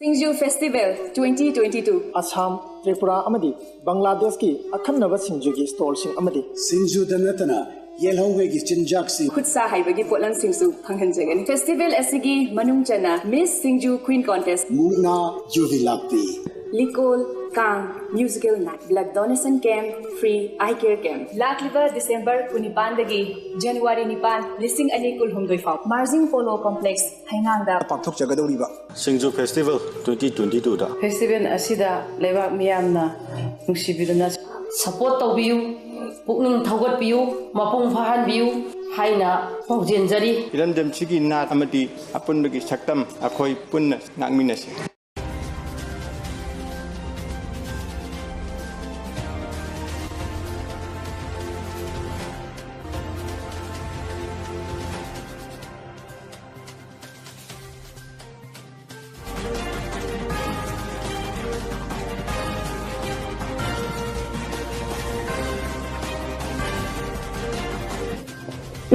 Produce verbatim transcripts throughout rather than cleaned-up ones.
Singju Festival twenty twenty-two. Assam, Tripura ꯑꯃꯗꯤ ꯕꯪꯒ꯭ꯂꯥꯗꯦꯁꯀꯤ ꯑꯈꯟꯅꯕ ꯁꯤꯡꯖꯨꯒꯤ ꯁ꯭ꯇꯣꯜꯁꯤꯡ ꯑꯃꯗꯤ ꯁꯤꯡꯖꯨꯗ ꯅꯠꯇꯅ ꯌꯦꯜꯍꯧꯉꯩꯒꯤ ꯆꯤꯟꯖꯥꯛꯁꯤꯡ, ꯈꯨꯠꯁꯥ ꯍꯩꯕꯒꯤ ꯄꯣꯠꯂꯝꯁꯤꯡꯁꯨ ꯐꯪꯍꯟꯖꯒꯅꯤ꯫ ꯐꯦꯁꯇꯤꯚꯦꯜ ꯑꯁꯤꯒꯤ ꯃꯅꯨꯡ ꯆꯟꯅ Miss Singju Queen Contest, ꯃꯨꯛꯅꯥ, ꯌꯨꯕꯤ ꯂꯥꯛꯄꯤ, ꯂꯤꯀꯣꯜ, ꯀꯥꯡ, musical night, blood donation camp, free eye care camp꯫ ꯂꯥꯛꯂꯤꯕ ꯗꯤꯁꯦꯝꯕꯔ ꯀꯨꯟꯅꯤꯄꯥꯟꯗꯒꯤ ꯖꯅꯋꯥꯔꯤ ꯅꯤꯄꯥꯟ, ꯂꯤꯁꯤꯡ ꯑꯅꯤ ꯀꯨꯟꯍꯨꯝꯗꯣꯏ ꯐꯥꯎ ꯃꯥꯔꯖꯤꯡ ꯄꯣꯂꯣ ꯀꯣꯝꯄ꯭ꯂꯦꯛꯁ, ꯍꯩꯉꯥꯡꯗ ꯄꯥꯡꯊꯣꯛꯆꯒꯗꯧꯔꯤꯕ ꯁꯤꯡꯖꯨ ꯐꯦꯁꯇꯤꯚꯦꯜ twenty twenty-twoꯗ ꯐꯦꯁꯇꯤꯚꯦꯜ ꯑꯁꯤꯗ ꯂꯩꯕꯥꯛ ꯃꯤꯌꯥꯝꯅ ꯅꯨꯡꯁꯤꯕꯤꯗꯨꯅ ꯁꯄꯣꯔꯠ ꯇꯧꯕꯤꯌꯨ, ꯄꯨꯛꯅꯤꯡ ꯊꯧꯒꯠꯄꯤꯌꯨ, ꯃꯄꯨꯡ ꯐꯥꯍꯟꯕꯤꯌꯨ ꯍꯥꯏꯅ ꯄꯥꯎꯖꯦꯟꯖꯔꯤ꯫ ꯏꯔꯝꯗꯝꯁꯤꯒꯤ ꯅꯥꯠ ꯑꯃꯗꯤ ꯑꯄꯨꯟꯕꯒꯤ ꯁꯛꯇꯝ ꯑꯩꯈꯣꯏ ꯄꯨꯟꯅ ꯉꯥꯛꯃꯤꯟꯅꯁꯤ꯫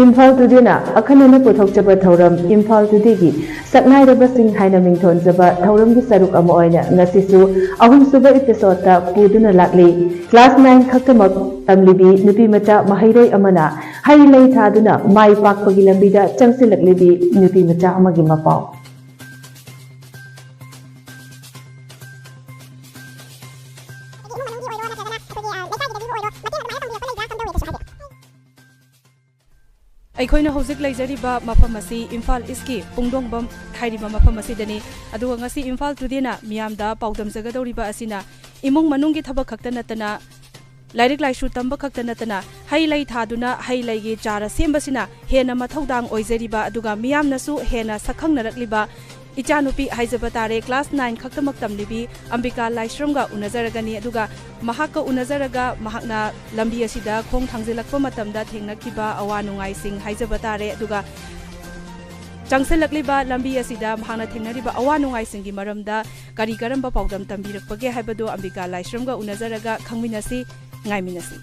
Imphal Todayꯅ ꯑꯈꯟꯅꯅ ꯄꯨꯊꯣꯛꯆꯕ ꯊꯧꯔꯝ ꯏꯝꯐꯥꯜ ꯇꯨꯗꯦꯒꯤ ꯁꯛꯅꯥꯏꯔꯕꯁꯤꯡ ꯍꯥꯏꯅ ꯃꯤꯡꯊꯣꯟꯖꯕ ꯊꯧꯔꯝꯒꯤ ꯁꯔꯨꯛ ꯑꯃ ꯑꯣꯏꯅ ꯉꯁꯤꯁꯨ ꯑꯍꯨꯝꯁꯨꯕ episodeꯇ ꯄꯨꯗꯨꯅ ꯂꯥꯛꯂꯤ꯫ Class nine ꯈꯛꯇꯃꯛ ꯇꯝꯂꯤꯕꯤ ꯅꯨꯄꯤꯃꯆꯥ ꯃꯍꯩꯔꯣꯏ ꯑꯃꯅ ꯍꯩ ꯂꯩ ꯊꯥꯗꯨꯅ ꯃꯥꯏ ꯄꯥꯛꯄꯒꯤ ꯂꯝꯕꯤꯗ ꯆꯪꯁꯤꯜꯂꯛꯂꯤꯕꯤ ꯅꯨꯄꯤꯃꯆꯥ ꯑꯃꯒꯤ ꯃꯄꯥꯎ꯫ ꯑꯩꯈꯣꯏꯅ ꯍꯧꯖꯤꯛ ꯂꯩꯖꯔꯤꯕ ꯃꯐꯝ ꯑꯁꯤ ꯏꯝꯐꯥꯜ ꯏꯁꯀꯤ ꯄꯨꯡꯗꯣꯡꯕꯝ ꯍꯥꯏꯔꯤꯕ ꯃꯐꯝ ꯑꯁꯤꯗꯅꯤ꯫ ꯑꯗꯨꯒ ꯉꯁꯤ ꯏꯝꯐꯥꯜ ꯇꯨꯗꯦꯅ ꯃꯤꯌꯥꯝꯗ ꯄꯥꯎꯗꯝꯖꯒꯗꯧꯔꯤꯕ ꯑꯁꯤꯅ ꯏꯃꯨꯡ ꯃꯅꯨꯡꯒꯤ ꯊꯕꯛ ꯈꯛꯇ ꯅꯠꯇꯅ ꯂꯥꯏꯔꯤꯛ ꯂꯥꯏꯁꯨ ꯇꯝꯕ ꯈꯛꯇ ꯅꯠꯇꯅ ꯍꯩ ꯂꯩ ꯊꯥꯗꯨꯅ ꯍꯩ ꯂꯩꯒꯤ ꯆꯥꯔ ꯁꯦꯝꯕꯁꯤꯅ ꯍꯦꯟꯅ ꯃꯊꯧꯗꯥꯡ ꯑꯣꯏꯖꯔꯤꯕ, ꯑꯗꯨꯒ ꯃꯤꯌꯥꯝꯅꯁꯨ ꯍꯦꯟꯅ ꯁꯛꯈꯪꯅꯔꯛꯂꯤꯕ ꯏꯆꯥꯅꯨꯄꯤ ꯍꯥꯏꯖꯕ ꯇꯥꯔꯦ, class nine ꯈꯛꯇꯃꯛ ꯇꯝꯂꯤꯕꯤ ꯑꯝꯕꯤꯀꯥ ꯂꯥꯏꯁ꯭ꯔꯝꯒ ꯎꯅꯖꯔꯒꯅꯤ꯫ ꯑꯗꯨꯒ ꯃꯍꯥꯛꯀ ꯎꯅꯖꯔꯒ ꯃꯍꯥꯛꯅ ꯂꯝꯕꯤ ꯑꯁꯤꯗ ꯈꯣꯡ ꯊꯥꯡꯖꯤꯜꯂꯛꯄ ꯃꯇꯝꯗ ꯊꯦꯡꯅꯈꯤꯕ ꯑꯋꯥ ꯅꯨꯡꯉꯥꯏꯁꯤꯡ ꯍꯥꯏꯖꯕ ꯇꯥꯔꯦ, ꯑꯗꯨꯒ ꯆꯪꯁꯤꯜꯂꯛꯂꯤꯕ ꯂꯝꯕꯤ ꯑꯁꯤꯗ ꯃꯍꯥꯛꯅ ꯊꯦꯡꯅꯔꯤꯕ ꯑꯋꯥ ꯅꯨꯡꯉꯥꯏꯁꯤꯡꯒꯤ ꯃꯔꯝꯗ ꯀꯔꯤ ꯀꯔꯝꯕ ꯄꯥꯎꯗꯝ ꯇꯝꯕꯤꯔꯛꯄꯒꯦ ꯍꯥꯏꯕꯗꯨ ꯑꯝꯕꯤꯀꯥ ꯂꯥꯏꯁ꯭ꯔꯝꯒ ꯎꯅꯖꯔꯒ ꯈꯪꯃꯤꯟꯅꯁꯤ, ꯉꯥꯏꯃꯤꯟꯅꯁꯤ꯫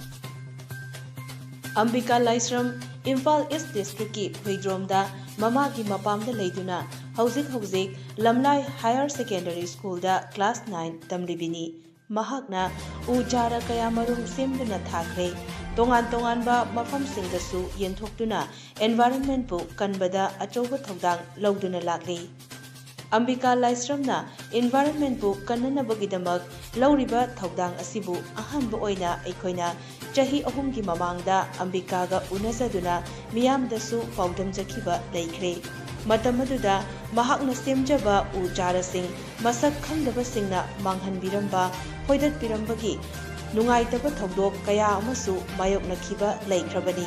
ꯑꯝꯕꯤꯀꯥ ꯂꯥꯏꯁ꯭ꯔꯝ ꯏꯝꯐꯥꯜ ꯏꯁ ꯗꯤꯁꯇ꯭ꯔꯤꯛꯀꯤ ꯍꯨꯏꯗ꯭ꯔꯣꯝꯗ ꯃꯃꯥꯒꯤ ꯃꯄꯥꯝꯗ ꯂꯩꯗꯨꯅ ꯍꯧꯖꯤꯛ ꯍꯧꯖꯤꯛ ꯂꯝꯂꯥꯏ ꯍꯥꯌꯔ ꯁꯦꯀꯦꯟꯗꯔꯤ ꯁ꯭ꯀꯨꯜꯗ ꯀ꯭ꯂꯥꯁ ꯅꯥꯏꯟ ꯇꯝꯂꯤꯕꯤꯅꯤ꯫ ꯃꯍꯥꯛꯅ ꯎ ꯆꯥꯔꯥ ꯀꯌꯥꯃꯔꯨꯝ ꯁꯦꯝꯗꯨꯅ ꯊꯥꯈ꯭ꯔꯦ꯫ ꯇꯣꯉꯥꯟ ꯇꯣꯉꯥꯟꯕ ꯃꯐꯝꯁꯤꯡꯗꯁꯨ ꯌꯦꯟꯊꯣꯛꯇꯨꯅ environment ꯄꯨ ꯀꯟꯕꯗ ꯑꯆꯧꯕ ꯊꯧꯗꯥꯡ ꯂꯧꯗꯨꯅ ꯂꯥꯛꯂꯤ꯫ ꯑꯝꯕꯤꯀꯥ ꯂꯥꯏꯁ꯭ꯔꯝꯅ environment ꯄꯨ ꯀꯟꯅꯅꯕꯒꯤꯗꯃꯛ ꯂꯧꯔꯤꯕ ꯊꯧꯗꯥꯡ ꯑꯁꯤꯕꯨ ꯑꯍꯥꯟꯕ ꯑꯣꯏꯅ ꯑꯩꯈꯣꯏꯅ ꯆꯍꯤ ꯑꯍꯨꯝꯒꯤ ꯃꯃꯥꯡꯗ ꯑꯝꯕꯤꯀꯥꯒ ꯎꯅꯖꯗꯨꯅ ꯃꯤꯌꯥꯝꯗꯁꯨ ꯄꯥꯎꯗꯝꯖꯈꯤꯕ ꯂꯩꯈ꯭ꯔꯦ꯫ ꯃꯇꯝ ꯑꯗꯨꯗ ꯃꯍꯥꯛꯅ ꯁꯦꯝꯖꯕ ꯎ ꯆꯥꯔꯥꯁꯤꯡ ꯃꯁꯛ ꯈꯪꯗꯕꯁꯤꯡꯅ ꯃꯥꯡꯍꯟꯕꯤꯔꯝꯕ, ꯐꯣꯏꯗꯠꯄꯤꯔꯝꯕꯒꯤ ꯅꯨꯡꯉꯥꯏꯇꯕ ꯊꯧꯗꯣꯛ ꯀꯌꯥ ꯑꯃꯁꯨ ꯃꯥꯌꯣꯛꯅꯈꯤꯕ ꯂꯩꯈ꯭ꯔꯕꯅꯤ꯫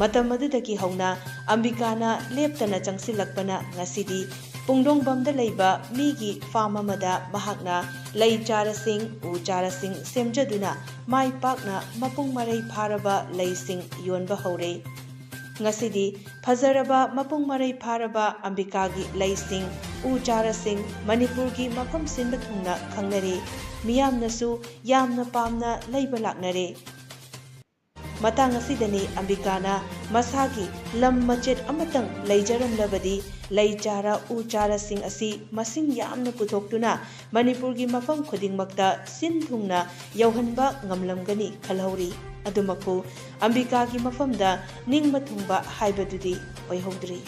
ꯃꯇꯝ ꯑꯗꯨꯗꯒꯤ ꯍꯧꯅ ꯑꯝꯕꯤꯀꯥꯅ ꯂꯦꯞꯇꯅ ꯆꯪꯁꯤꯜꯂꯛꯄꯅ ꯉꯁꯤꯗꯤ ꯄꯨꯡꯗꯣꯡꯕꯝꯗ ꯂꯩꯕ ꯃꯤꯒꯤ ꯐꯥꯔꯝ ꯑꯃꯗ ꯃꯍꯥꯛꯅ ꯂꯩ ꯆꯥꯔꯥꯁꯤꯡ, ꯎ ꯆꯥꯔꯥꯁꯤꯡ ꯁꯦꯝꯖꯗꯨꯅ ꯃꯥꯏ ꯄꯥꯛꯅ ꯃꯄꯨꯡ ꯃꯔꯩ ꯐꯥꯔꯕ ꯂꯩꯁꯤꯡ ꯌꯣꯟꯕ ꯍꯧꯔꯦ꯫ ꯉꯁꯤꯗꯤ ꯐꯖꯔꯕ ꯃꯄꯨꯡ ꯃꯔꯩ ꯐꯥꯔꯕ ꯑꯝꯕꯤꯀꯥꯒꯤ ꯂꯩꯁꯤꯡ, ꯎ ꯆꯥꯔꯥꯁꯤꯡ ꯃꯅꯤꯄꯨꯔꯒꯤ ꯃꯐꯝ ꯁꯤꯟꯕ ꯊꯨꯡꯅ ꯈꯪꯅꯔꯦ꯫ ꯃꯤꯌꯥꯝꯅꯁꯨ ꯌꯥꯝꯅ ꯄꯥꯝꯅ ꯂꯩꯕ ꯂꯥꯛꯅꯔꯦ꯫ ꯃꯇꯥꯡ ꯑꯁꯤꯗꯅꯤ ꯑꯝꯕꯤꯀꯥꯅ ꯃꯁꯥꯒꯤ ꯂꯝ ꯃꯆꯦꯠ ꯑꯃꯇꯪ ꯂꯩꯖꯔꯝꯂꯕꯗꯤ ꯂꯩ ꯆꯥꯔꯥ, ꯎ ꯆꯥꯔꯥꯁꯤꯡ ꯑꯁꯤ ꯃꯁꯤꯡ ꯌꯥꯝꯅ ꯄꯨꯊꯣꯛꯇꯨꯅ ꯃꯅꯤꯄꯨꯔꯒꯤ ꯃꯐꯝ ꯈꯨꯗꯤꯡꯃꯛꯇ ꯁꯤꯟ ꯊꯨꯡꯅ ꯌꯧꯍꯟꯕ ꯉꯝꯂꯝꯒꯅꯤ ꯈꯜꯍꯧꯔꯤ꯫ ꯑꯗꯨꯃꯛꯄꯨ ꯑꯝꯕꯤꯀꯥꯒꯤ ꯃꯐꯝꯗ ꯅꯤꯡꯕ ꯊꯨꯡꯕ ꯍꯥꯏꯕꯗꯨꯗꯤ ꯑꯣꯏꯍꯧꯗ꯭ꯔꯤ꯫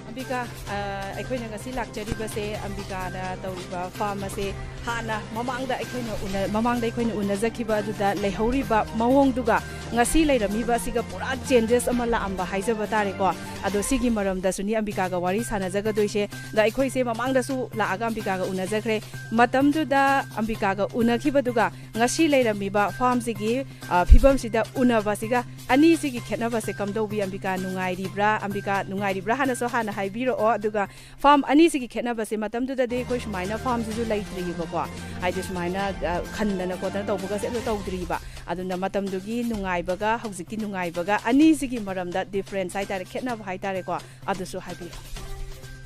ꯑꯝꯕꯤꯀꯥ, ꯑ, ꯑꯩꯈꯣꯏꯅ ꯉꯁꯤ ꯂꯥꯛꯆꯔꯤꯕꯁꯦ ꯑꯝꯕꯤꯀꯥꯅ ꯇꯧꯔꯤꯕ ꯐꯥꯔꯝ ꯑꯁꯦ ꯍꯥꯟꯅ ꯃꯃꯥꯡꯗ ꯑꯩꯈꯣꯏꯅ ꯎꯅ-, ꯃꯃꯥꯡꯗ ꯑꯩꯈꯣꯏꯅ ꯎꯅꯖꯈꯤꯕ ꯑꯗꯨꯗ ꯂꯩꯍꯧꯔꯤꯕ ꯃꯑꯣꯡꯗꯨꯒ ꯉꯁꯤ ꯂꯩꯔꯝꯃꯤꯕ ꯑꯁꯤꯒ ꯄꯨꯔꯥ changes ꯑꯃ ꯂꯥꯛꯑꯝꯕ ꯍꯥꯏꯖꯕ ꯇꯥꯔꯦꯀꯣ꯫ ꯑꯗꯣ ꯁꯤꯒꯤ ꯃꯔꯝꯗꯁꯨꯅꯤ ꯑꯝꯕꯤꯀꯥꯒ ꯋꯥꯔꯤ ꯁꯥꯟꯅꯖꯒꯗꯣꯏꯁꯦ꯫ ꯑꯗ ꯑꯩꯈꯣꯏꯁꯦ ꯃꯃꯥꯡꯗꯁꯨ ꯂꯥꯛꯑꯒ ꯑꯝꯕꯤꯀꯥꯒ ꯎꯅꯖꯈ꯭ꯔꯦ꯫ ꯃꯇꯝꯗꯨꯗ ꯑꯝꯕꯤꯀꯥꯒ ꯎꯅꯈꯤꯕꯗꯨꯒ ꯉꯁꯤ ꯂꯩꯔꯝꯃꯤꯕ ꯐꯥꯔꯝꯁꯤꯒꯤ, ꯑ, ꯐꯤꯕꯝꯁꯤꯗ ꯎꯅꯕꯁꯤꯒ ꯑꯅꯤꯁꯤꯒꯤ ꯈꯦꯠꯅꯕꯁꯦ ꯀꯝꯗꯧꯕꯤ? ꯑꯝꯕꯤꯀꯥ ꯅꯨꯡꯉꯥꯏꯔꯤꯕ꯭ꯔꯥ? ꯑꯝꯕꯤꯀꯥ ꯅꯨꯡꯉꯥꯏꯔꯤꯕ꯭ꯔꯥ ꯍꯥꯟꯅꯁꯨ ꯍꯥꯟꯅ ꯍꯥꯏꯕꯤꯔꯛꯑꯣ꯫ ꯑꯗꯨꯒ ꯐꯥꯔꯝ ꯑꯅꯤꯁꯤꯒꯤ ꯈꯦꯠꯅꯕꯁꯦ, ꯃꯇꯝꯗꯨꯗꯗꯤ ꯑꯩꯈꯣꯏ ꯁꯨꯃꯥꯏꯅ ꯐꯥꯔꯝꯁꯤꯁꯨ ꯂꯩꯇ꯭ꯔꯤꯕꯀꯣ, ꯍꯥꯏꯗꯤ ꯁꯨꯃꯥꯏꯅ, ꯑ, ꯈꯟꯗꯅ ꯈꯣꯠꯇꯅ ꯇꯧꯕꯒꯁꯦ ꯑꯝꯇ ꯇꯧꯗ꯭ꯔꯤꯕ꯫ ꯑꯗꯨꯅ ꯃꯇꯝꯗꯨꯒꯤ ꯅꯨꯡꯉꯥꯏꯕꯒ ꯍꯧꯖꯤꯛꯀꯤ ꯅꯨꯡꯉꯥꯏꯕꯒ ꯑꯅꯤꯁꯤꯒꯤ ꯃꯔꯝꯗ difference ꯍꯥꯏꯇꯥꯔꯦ, ꯈꯦꯠꯅꯕ ꯍꯥꯏꯇꯥꯔꯦꯀꯣ, ꯑꯗꯨꯁꯨ ꯍꯥꯏꯕꯤꯌꯨ꯫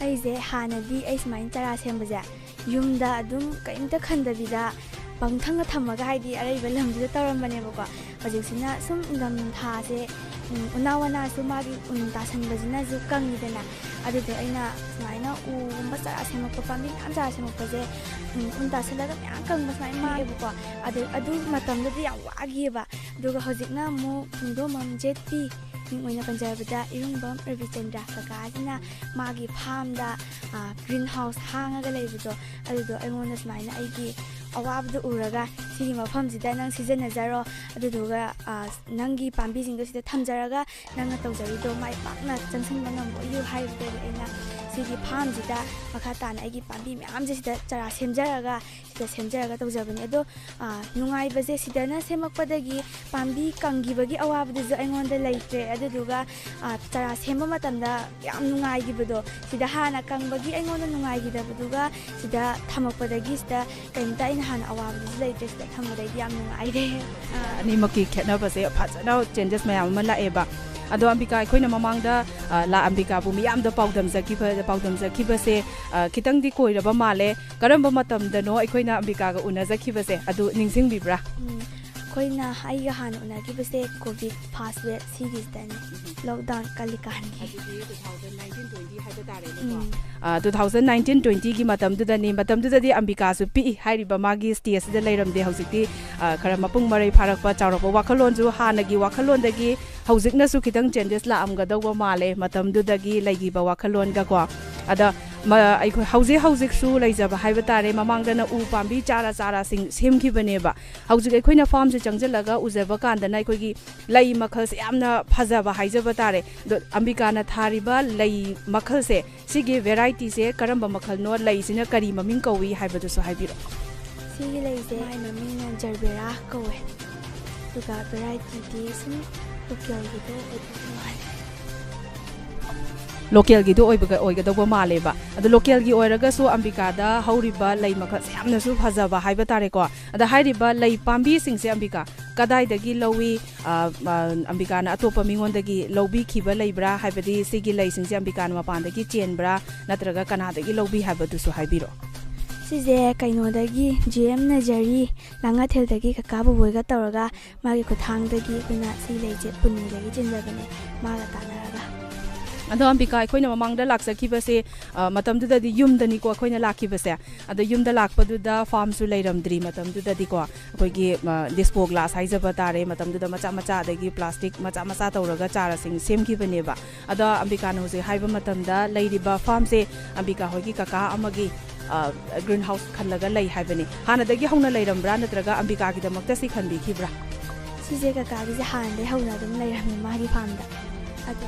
ꯑꯩꯁꯦ ꯍꯥꯟꯅꯗꯤ ꯑꯩ ꯁꯨꯃꯥꯏꯅ ꯆꯥꯔꯥ ꯁꯦꯝꯕꯁꯦ ꯌꯨꯝꯗ ꯑꯗꯨꯝ ꯀꯔꯤꯝꯇ ꯈꯟꯗꯕꯤꯗ ꯄꯪꯊꯝꯒ ꯊꯝꯃꯒ, ꯍꯥꯏꯗꯤ ꯑꯔꯩꯕ ꯂꯝꯁꯤꯗ ꯇꯧꯔꯝꯕꯅꯦꯕꯀꯣ꯫ ꯍꯧꯖꯤꯛꯁꯤꯅ ꯁꯨꯝ ꯏꯪꯊꯝꯊꯥꯁꯦ ꯎꯝ, ꯎꯅꯥ ꯋꯥꯅꯥꯁꯨ ꯃꯥꯒꯤ ꯎꯟ ꯇꯥꯁꯟꯕꯁꯤꯅꯁꯨ ꯀꯪꯉꯤꯗꯅ꯫ ꯑꯗꯨꯗꯣ ꯑꯩꯅ ꯁꯨꯃꯥꯏꯅ ꯎꯒꯨꯝꯕ ꯆꯥꯔꯥ ꯁꯦꯝꯃꯛꯄ, ꯄꯥꯝꯕꯤ ꯃꯌꯥꯝ ꯆꯥꯔꯥ ꯁꯦꯝꯃꯛꯄꯁꯦ, ꯎꯝ, ꯎꯟ ꯇꯥꯁꯜꯂꯒ ꯃꯌꯥꯝ ꯀꯪꯕ ꯁꯨꯃꯥꯏꯅ ꯃꯥꯡꯉꯦꯕꯀꯣ꯫ ꯑꯗꯨ, ꯑꯗꯨ ꯃꯇꯝꯗꯨꯗꯤ ꯌꯥꯝ ꯋꯥꯈꯤꯑꯕ꯫ ꯑꯗꯨꯒ ꯍꯧꯖꯤꯛꯅ ꯑꯃꯨꯛ ꯄꯨꯡꯗꯣꯝꯕꯝ ꯖꯦꯠ ꯄꯤ, ꯃꯤꯡ ꯑꯣꯏꯅ ꯄꯟꯖꯔꯕꯗ ꯏꯔꯨꯡꯕꯝ ꯔꯕꯤꯆꯟꯗ꯭ꯔ ꯀꯀꯥꯁꯤꯅ ꯃꯥꯒꯤ ꯐꯥꯝꯗ, ꯑ, ꯒ꯭ꯔꯤꯟ ꯍꯥꯎꯁ ꯍꯥꯡꯉꯒ ꯂꯩꯕꯗꯣ, ꯑꯗꯨꯗꯣ ꯑꯩꯉꯣꯟꯗ ꯁꯨꯃꯥꯏꯅ ꯑꯩꯒꯤ ꯑꯋꯥꯕꯗꯣ ꯎꯔꯒ, "ꯁꯤꯒꯤ ꯃꯐꯝꯁꯤꯗ ꯅꯪ ꯁꯤꯖꯤꯟꯅꯖꯔꯣ, ꯑꯗꯨꯗꯨꯒ, ꯑ, ꯅꯪꯒꯤ ꯄꯥꯝꯕꯤꯁꯤꯡꯗꯣ ꯁꯤꯗ ꯊꯝꯖꯔꯒ ꯅꯪꯅ ꯇꯧꯖꯔꯤꯗꯣ ꯃꯥꯏ ꯄꯥꯛꯅ ꯆꯪꯁꯤꯟꯕ ꯉꯝꯕ ꯑꯣꯏꯌꯨ" ꯍꯥꯏꯕꯗꯒꯤ ꯑꯩꯅ ꯁꯤꯒꯤ ꯐꯥꯝꯁꯤꯗ ꯃꯈꯥ ꯇꯥꯅ ꯑꯩꯒꯤ ꯄꯥꯝꯕꯤ ꯃꯌꯥꯝꯁꯦ ꯁꯤꯗ ꯆꯥꯔꯥ ꯁꯦꯝꯖꯔꯒ, ꯁꯤꯗ ꯁꯦꯝꯖꯔꯒ ꯇꯧꯖꯕꯅꯦ꯫ ꯑꯗꯣ, ꯑ, ꯅꯨꯡꯉꯥꯏꯕꯁꯦ ꯁꯤꯗꯅ ꯁꯦꯝꯃꯛꯄꯗꯒꯤ ꯄꯥꯝꯕꯤ ꯀꯪꯈꯤꯕꯒꯤ ꯑꯋꯥꯕꯗꯨꯁꯨ ꯑꯩꯉꯣꯟꯗ ꯂꯩꯇ꯭ꯔꯦ꯫ ꯑꯗꯨꯗꯨꯒ, ꯑ, ꯆꯥꯔꯥ ꯁꯦꯝꯕ ꯃꯇꯝꯗ ꯌꯥꯝ ꯅꯨꯡꯉꯥꯏꯈꯤꯕꯗꯣ, ꯁꯤꯗ ꯍꯥꯟꯅ ꯀꯪꯕꯒꯤ ꯑꯩꯉꯣꯟꯗ ꯅꯨꯡꯉꯥꯏꯈꯤꯗꯕꯗꯨꯒ ꯁꯤꯗ ꯊꯝꯃꯛꯄꯗꯒꯤ ꯁꯤꯗ ꯀꯩꯝꯇ ꯑꯩꯅ ꯍꯥꯟꯅ ꯑꯋꯥꯕꯗꯨꯁꯨ ꯂꯩꯇ꯭ꯔꯦ, ꯁꯤꯗ ꯊꯝꯕꯗꯒꯤ ꯌꯥꯝ ꯅꯨꯡꯉꯥꯏꯔꯦ꯫ ꯑ, ꯑꯅꯤꯃꯛꯀꯤ ꯈꯦꯠꯅꯕꯁꯦ ꯐꯖꯅ ꯆꯦꯟꯖꯦꯁ ꯃꯌꯥꯝ ꯑꯃ ꯂꯥꯛꯑꯦꯕ꯫ ꯑꯗꯣ ꯑꯝꯕꯤꯀꯥ, ꯑꯩꯈꯣꯏꯅ ꯃꯃꯥꯡꯗ, ꯑ, ꯂꯥ ꯑꯝꯕꯤꯀꯥꯕꯨ ꯃꯤꯌꯥꯝꯗ ꯄꯥꯎꯗꯝꯖꯈꯤꯕ, ꯄꯥꯎꯗꯝꯖꯈꯤꯕꯁꯦ, ꯑ, ꯈꯤꯇꯪꯗꯤ ꯀꯣꯏꯔꯕ ꯃꯥꯜꯂꯦ꯫ ꯀꯔꯝꯕ ꯃꯇꯝꯗꯅꯣ ꯑꯩꯈꯣꯏꯅ ꯑꯝꯕꯤꯀꯥꯒ ꯎꯅꯖꯈꯤꯕꯁꯦ ꯑꯗꯨ ꯅꯤꯡꯁꯤꯡꯕꯤꯕ꯭ꯔꯥ? ꯎꯝ, ꯑꯩꯈꯣꯏꯅ, ꯑꯩꯒ ꯍꯥꯟꯅ ꯎꯅꯈꯤꯕꯁꯦ ꯀꯣꯚꯤꯗ ꯐꯥꯔꯁ ꯋꯦꯚ ꯁꯤꯒꯤꯁꯤꯗꯅꯦ, ꯎꯝ꯫ ꯂꯣꯛꯗꯥꯎꯟ ꯀꯜꯂꯤꯀꯥꯟꯒꯤ꯫ ꯑꯗꯨꯗꯤ two thousand nineteen twenty ꯍꯥꯏꯕ ꯇꯥꯔꯦꯅꯦꯀꯣ꯫ ꯎꯝ꯫ ꯑ, two thousand nineteen twenty ꯒꯤ ꯃꯇꯝꯗꯨꯗꯅꯤ꯫ ꯃꯇꯝꯗꯨꯗꯗꯤ ꯑꯝꯕꯤꯀꯥꯁꯨ ꯄꯤꯛꯏ, ꯍꯥꯏꯔꯤꯕ ꯃꯥꯒꯤ ꯁ꯭ꯇꯦꯖꯁꯤꯗ ꯂꯩꯔꯝꯗꯦ꯫ ꯍꯧꯖꯤꯛꯇꯤ, ꯑ, ꯈꯔ ꯃꯄꯨꯡ ꯃꯔꯩ ꯐꯥꯔꯛꯄ, ꯆꯥꯎꯔꯛꯄ, ꯋꯥꯈꯜꯂꯣꯟꯁꯨ ꯍꯥꯟꯅꯒꯤ ꯋꯥꯈꯜꯂꯣꯟꯗꯒꯤ ꯍꯧꯖꯤꯛꯅꯁꯨ ꯈꯤꯇꯪ ꯆꯦꯟꯖꯦꯁ ꯂꯥꯛꯑꯝꯒꯗꯧꯕ ꯃꯥꯜꯂꯦ, ꯃꯇꯝꯗꯨꯗꯒꯤ ꯂꯩꯈꯤꯕ ꯋꯥꯈꯜꯂꯣꯟꯒꯀꯣ꯫ ꯑꯗ ꯃ-, ꯑꯩꯈꯣꯏ ꯍꯧꯖꯤꯛ ꯍꯧꯖꯤꯛꯁꯨ ꯂꯩꯖꯕ ꯍꯥꯏꯕ ꯇꯥꯔꯦ꯫ ꯃꯃꯥꯡꯗꯅ ꯎ ꯄꯥꯝꯕꯤ ꯆꯥꯔꯥ ꯆꯥꯔꯥꯁꯤꯡ ꯁꯦꯝꯈꯤꯕꯅꯦꯕ꯫ ꯍꯧꯖꯤꯛ ꯑꯩꯈꯣꯏꯅ ꯐꯥꯔꯝꯁꯦ ꯆꯪꯁꯤꯜꯂꯒ ꯎꯖꯕ ꯀꯥꯟꯗꯅ ꯑꯩꯈꯣꯏꯒꯤ ꯂꯩ ꯃꯈꯜꯁꯦ ꯌꯥꯝꯅ ꯐꯖꯕ ꯍꯥꯏꯖꯕ ꯇꯥꯔꯦ꯫ ꯑꯗꯣ ꯑꯝꯕꯤꯀꯥꯅ ꯊꯥꯔꯤꯕ ꯂꯩ ꯃꯈꯜꯁꯦ, ꯁꯤꯒꯤ ꯚꯦꯔꯥꯏꯇꯤꯁꯦ ꯀꯔꯝꯕ ꯃꯈꯜꯅꯣ, ꯂꯩꯁꯤꯅ ꯀꯔꯤ ꯃꯃꯤꯡ ꯀꯧꯏ ꯍꯥꯏꯕꯗꯨꯁꯨ ꯍꯥꯏꯕꯤꯔꯛꯑꯣ꯫ ꯁꯤꯒꯤ ꯂꯩꯁꯦ ꯃꯥꯏ ꯃꯃꯤꯡꯅ ꯖꯔꯕꯦꯔꯥ ꯀꯧꯋꯦ꯫ ꯑꯗꯨꯒ ꯚꯦꯔꯥꯏꯇꯤꯗꯤ ꯁꯨꯝ ꯂꯣꯀꯦꯜꯒꯤꯗꯣ ꯑꯣꯏꯗꯧꯕ ꯃꯥꯜꯂꯦ꯫ ꯂꯣꯀꯦꯜꯒꯤꯗꯣ ꯑꯣꯏꯕꯒ-, ꯑꯣꯏꯒꯗꯧꯕ ꯃꯥꯜꯂꯦꯕ꯫ ꯑꯗꯣ ꯂꯣꯀꯦꯜꯒꯤ ꯑꯣꯏꯔꯒꯁꯨ ꯑꯝꯕꯤꯀꯥꯗ ꯍꯧꯔꯤꯕ ꯂꯩ ꯃꯈꯜꯁꯦ ꯌꯥꯝꯅꯁꯨ ꯐꯖꯕ ꯍꯥꯏꯕ ꯇꯥꯔꯦꯀꯣ꯫ ꯑꯗ ꯍꯥꯏꯔꯤꯕ ꯂꯩ ꯄꯥꯝꯕꯤꯁꯤꯡꯁꯦ ꯑꯝꯕꯤꯀꯥ ꯀꯗꯥꯏꯗꯒꯤ ꯂꯧꯏ? ꯑ, ꯑ, ꯑꯝꯕꯤꯀꯥꯅ ꯑꯇꯣꯞꯄ ꯃꯤꯉꯣꯟꯗꯒꯤ ꯂꯧꯕꯤꯈꯤꯕ ꯂꯩꯕ꯭ꯔꯥ? ꯍꯥꯏꯕꯗꯤ ꯁꯤꯒꯤ ꯂꯩꯁꯤꯡꯁꯦ ꯑꯝꯕꯤꯀꯥꯅ ꯃꯄꯥꯟꯗꯒꯤ ꯆꯦꯟꯕ꯭ꯔꯥ, ꯅꯠꯇ꯭ꯔꯒ ꯀꯅꯥꯗꯒꯤ ꯂꯧꯕꯤ ꯍꯥꯏꯕꯗꯨꯁꯨ ꯍꯥꯏꯕꯤꯔꯛꯑꯣ꯫ ꯁꯤꯁꯦ ꯀꯩꯅꯣꯗꯒꯤ, ꯖꯤ ꯑꯦꯝ ꯅꯖꯔꯤ ꯂꯥꯡꯉꯊꯦꯜꯗꯒꯤ ꯀꯀꯥ ꯕꯣꯕꯣꯏꯒ ꯇꯧꯔꯒ ꯃꯥꯒꯤ ꯈꯨꯠꯊꯥꯡꯗꯒꯤ ꯑꯩꯈꯣꯏꯅ ꯁꯤ ꯂꯩꯁꯦ ꯄꯨꯅꯦꯗꯒꯤ ꯆꯦꯟꯖꯕꯅꯦ, ꯃꯥꯒ ꯇꯥꯟꯅꯔꯒ꯫ ꯑꯗꯣ ꯑꯝꯕꯤꯀꯥ, ꯑꯩꯈꯣꯏꯅ ꯃꯃꯥꯡꯗ ꯂꯥꯛꯆꯈꯤꯕꯁꯦ, ꯑ, ꯃꯇꯝꯗꯨꯗꯗꯤ ꯌꯨꯝꯗꯅꯤꯀꯣ ꯑꯩꯈꯣꯏꯅ ꯂꯥꯛꯈꯤꯕꯁꯦ꯫ ꯑꯗꯣ ꯌꯨꯝꯗ ꯂꯥꯛꯄꯗꯨꯗ ꯐꯥꯝꯁꯨ ꯂꯩꯔꯝꯗ꯭ꯔꯤ ꯃꯇꯝꯗꯨꯗꯗꯤꯀꯣ꯫ ꯑꯩꯈꯣꯏꯒꯤ, ꯑ, ꯗꯤꯁꯄꯣ ꯒ꯭ꯂꯥꯁ ꯍꯥꯏꯖꯕ ꯇꯥꯔꯦ, ꯃꯇꯝꯗꯨꯗ ꯃꯆꯥ ꯃꯆꯥ, ꯑꯗꯒꯤ ꯄ꯭ꯂꯥꯁꯇꯤꯛ ꯃꯆꯥ ꯃꯆꯥ ꯇꯧꯔꯒ ꯆꯥꯔꯁꯤꯡ ꯁꯦꯝꯈꯤꯕꯅꯦꯕ꯫ ꯑꯗꯣ ꯑꯝꯕꯤꯀꯥꯅ ꯍꯧꯖꯤꯛ ꯍꯥꯏꯕ ꯃꯇꯝꯗ ꯂꯩꯔꯤꯕ ꯐꯥꯝꯁꯦ ꯑꯝꯕꯤꯀꯥ ꯍꯣꯏꯒꯤ ꯀꯀꯥ ꯑꯃꯒꯤ, ꯑ, ꯒ꯭ꯔꯤꯟ ꯍꯥꯎꯁ ꯈꯜꯂꯒ ꯂꯩ ꯍꯥꯏꯕꯅꯤ꯫ ꯍꯥꯟꯅꯗꯒꯤ ꯍꯧꯅ ꯂꯩꯔꯝꯕ꯭ꯔꯥ, ꯅꯠꯇ꯭ꯔꯒ ꯑꯝꯕꯤꯀꯥꯒꯤꯗꯃꯛꯇ ꯁꯤ ꯈꯟꯕꯤꯈꯤꯕ꯭ꯔꯥ? ꯁꯤꯁꯦ ꯀꯀꯥꯒꯤꯁꯦ ꯍꯥꯟꯅꯗꯒꯤ ꯍꯧꯅ ꯑꯗꯨꯝ ꯂꯩꯔꯝꯃꯦ ꯃꯥꯒꯤ ꯐꯥꯝꯗ꯫ ꯑꯗꯨ,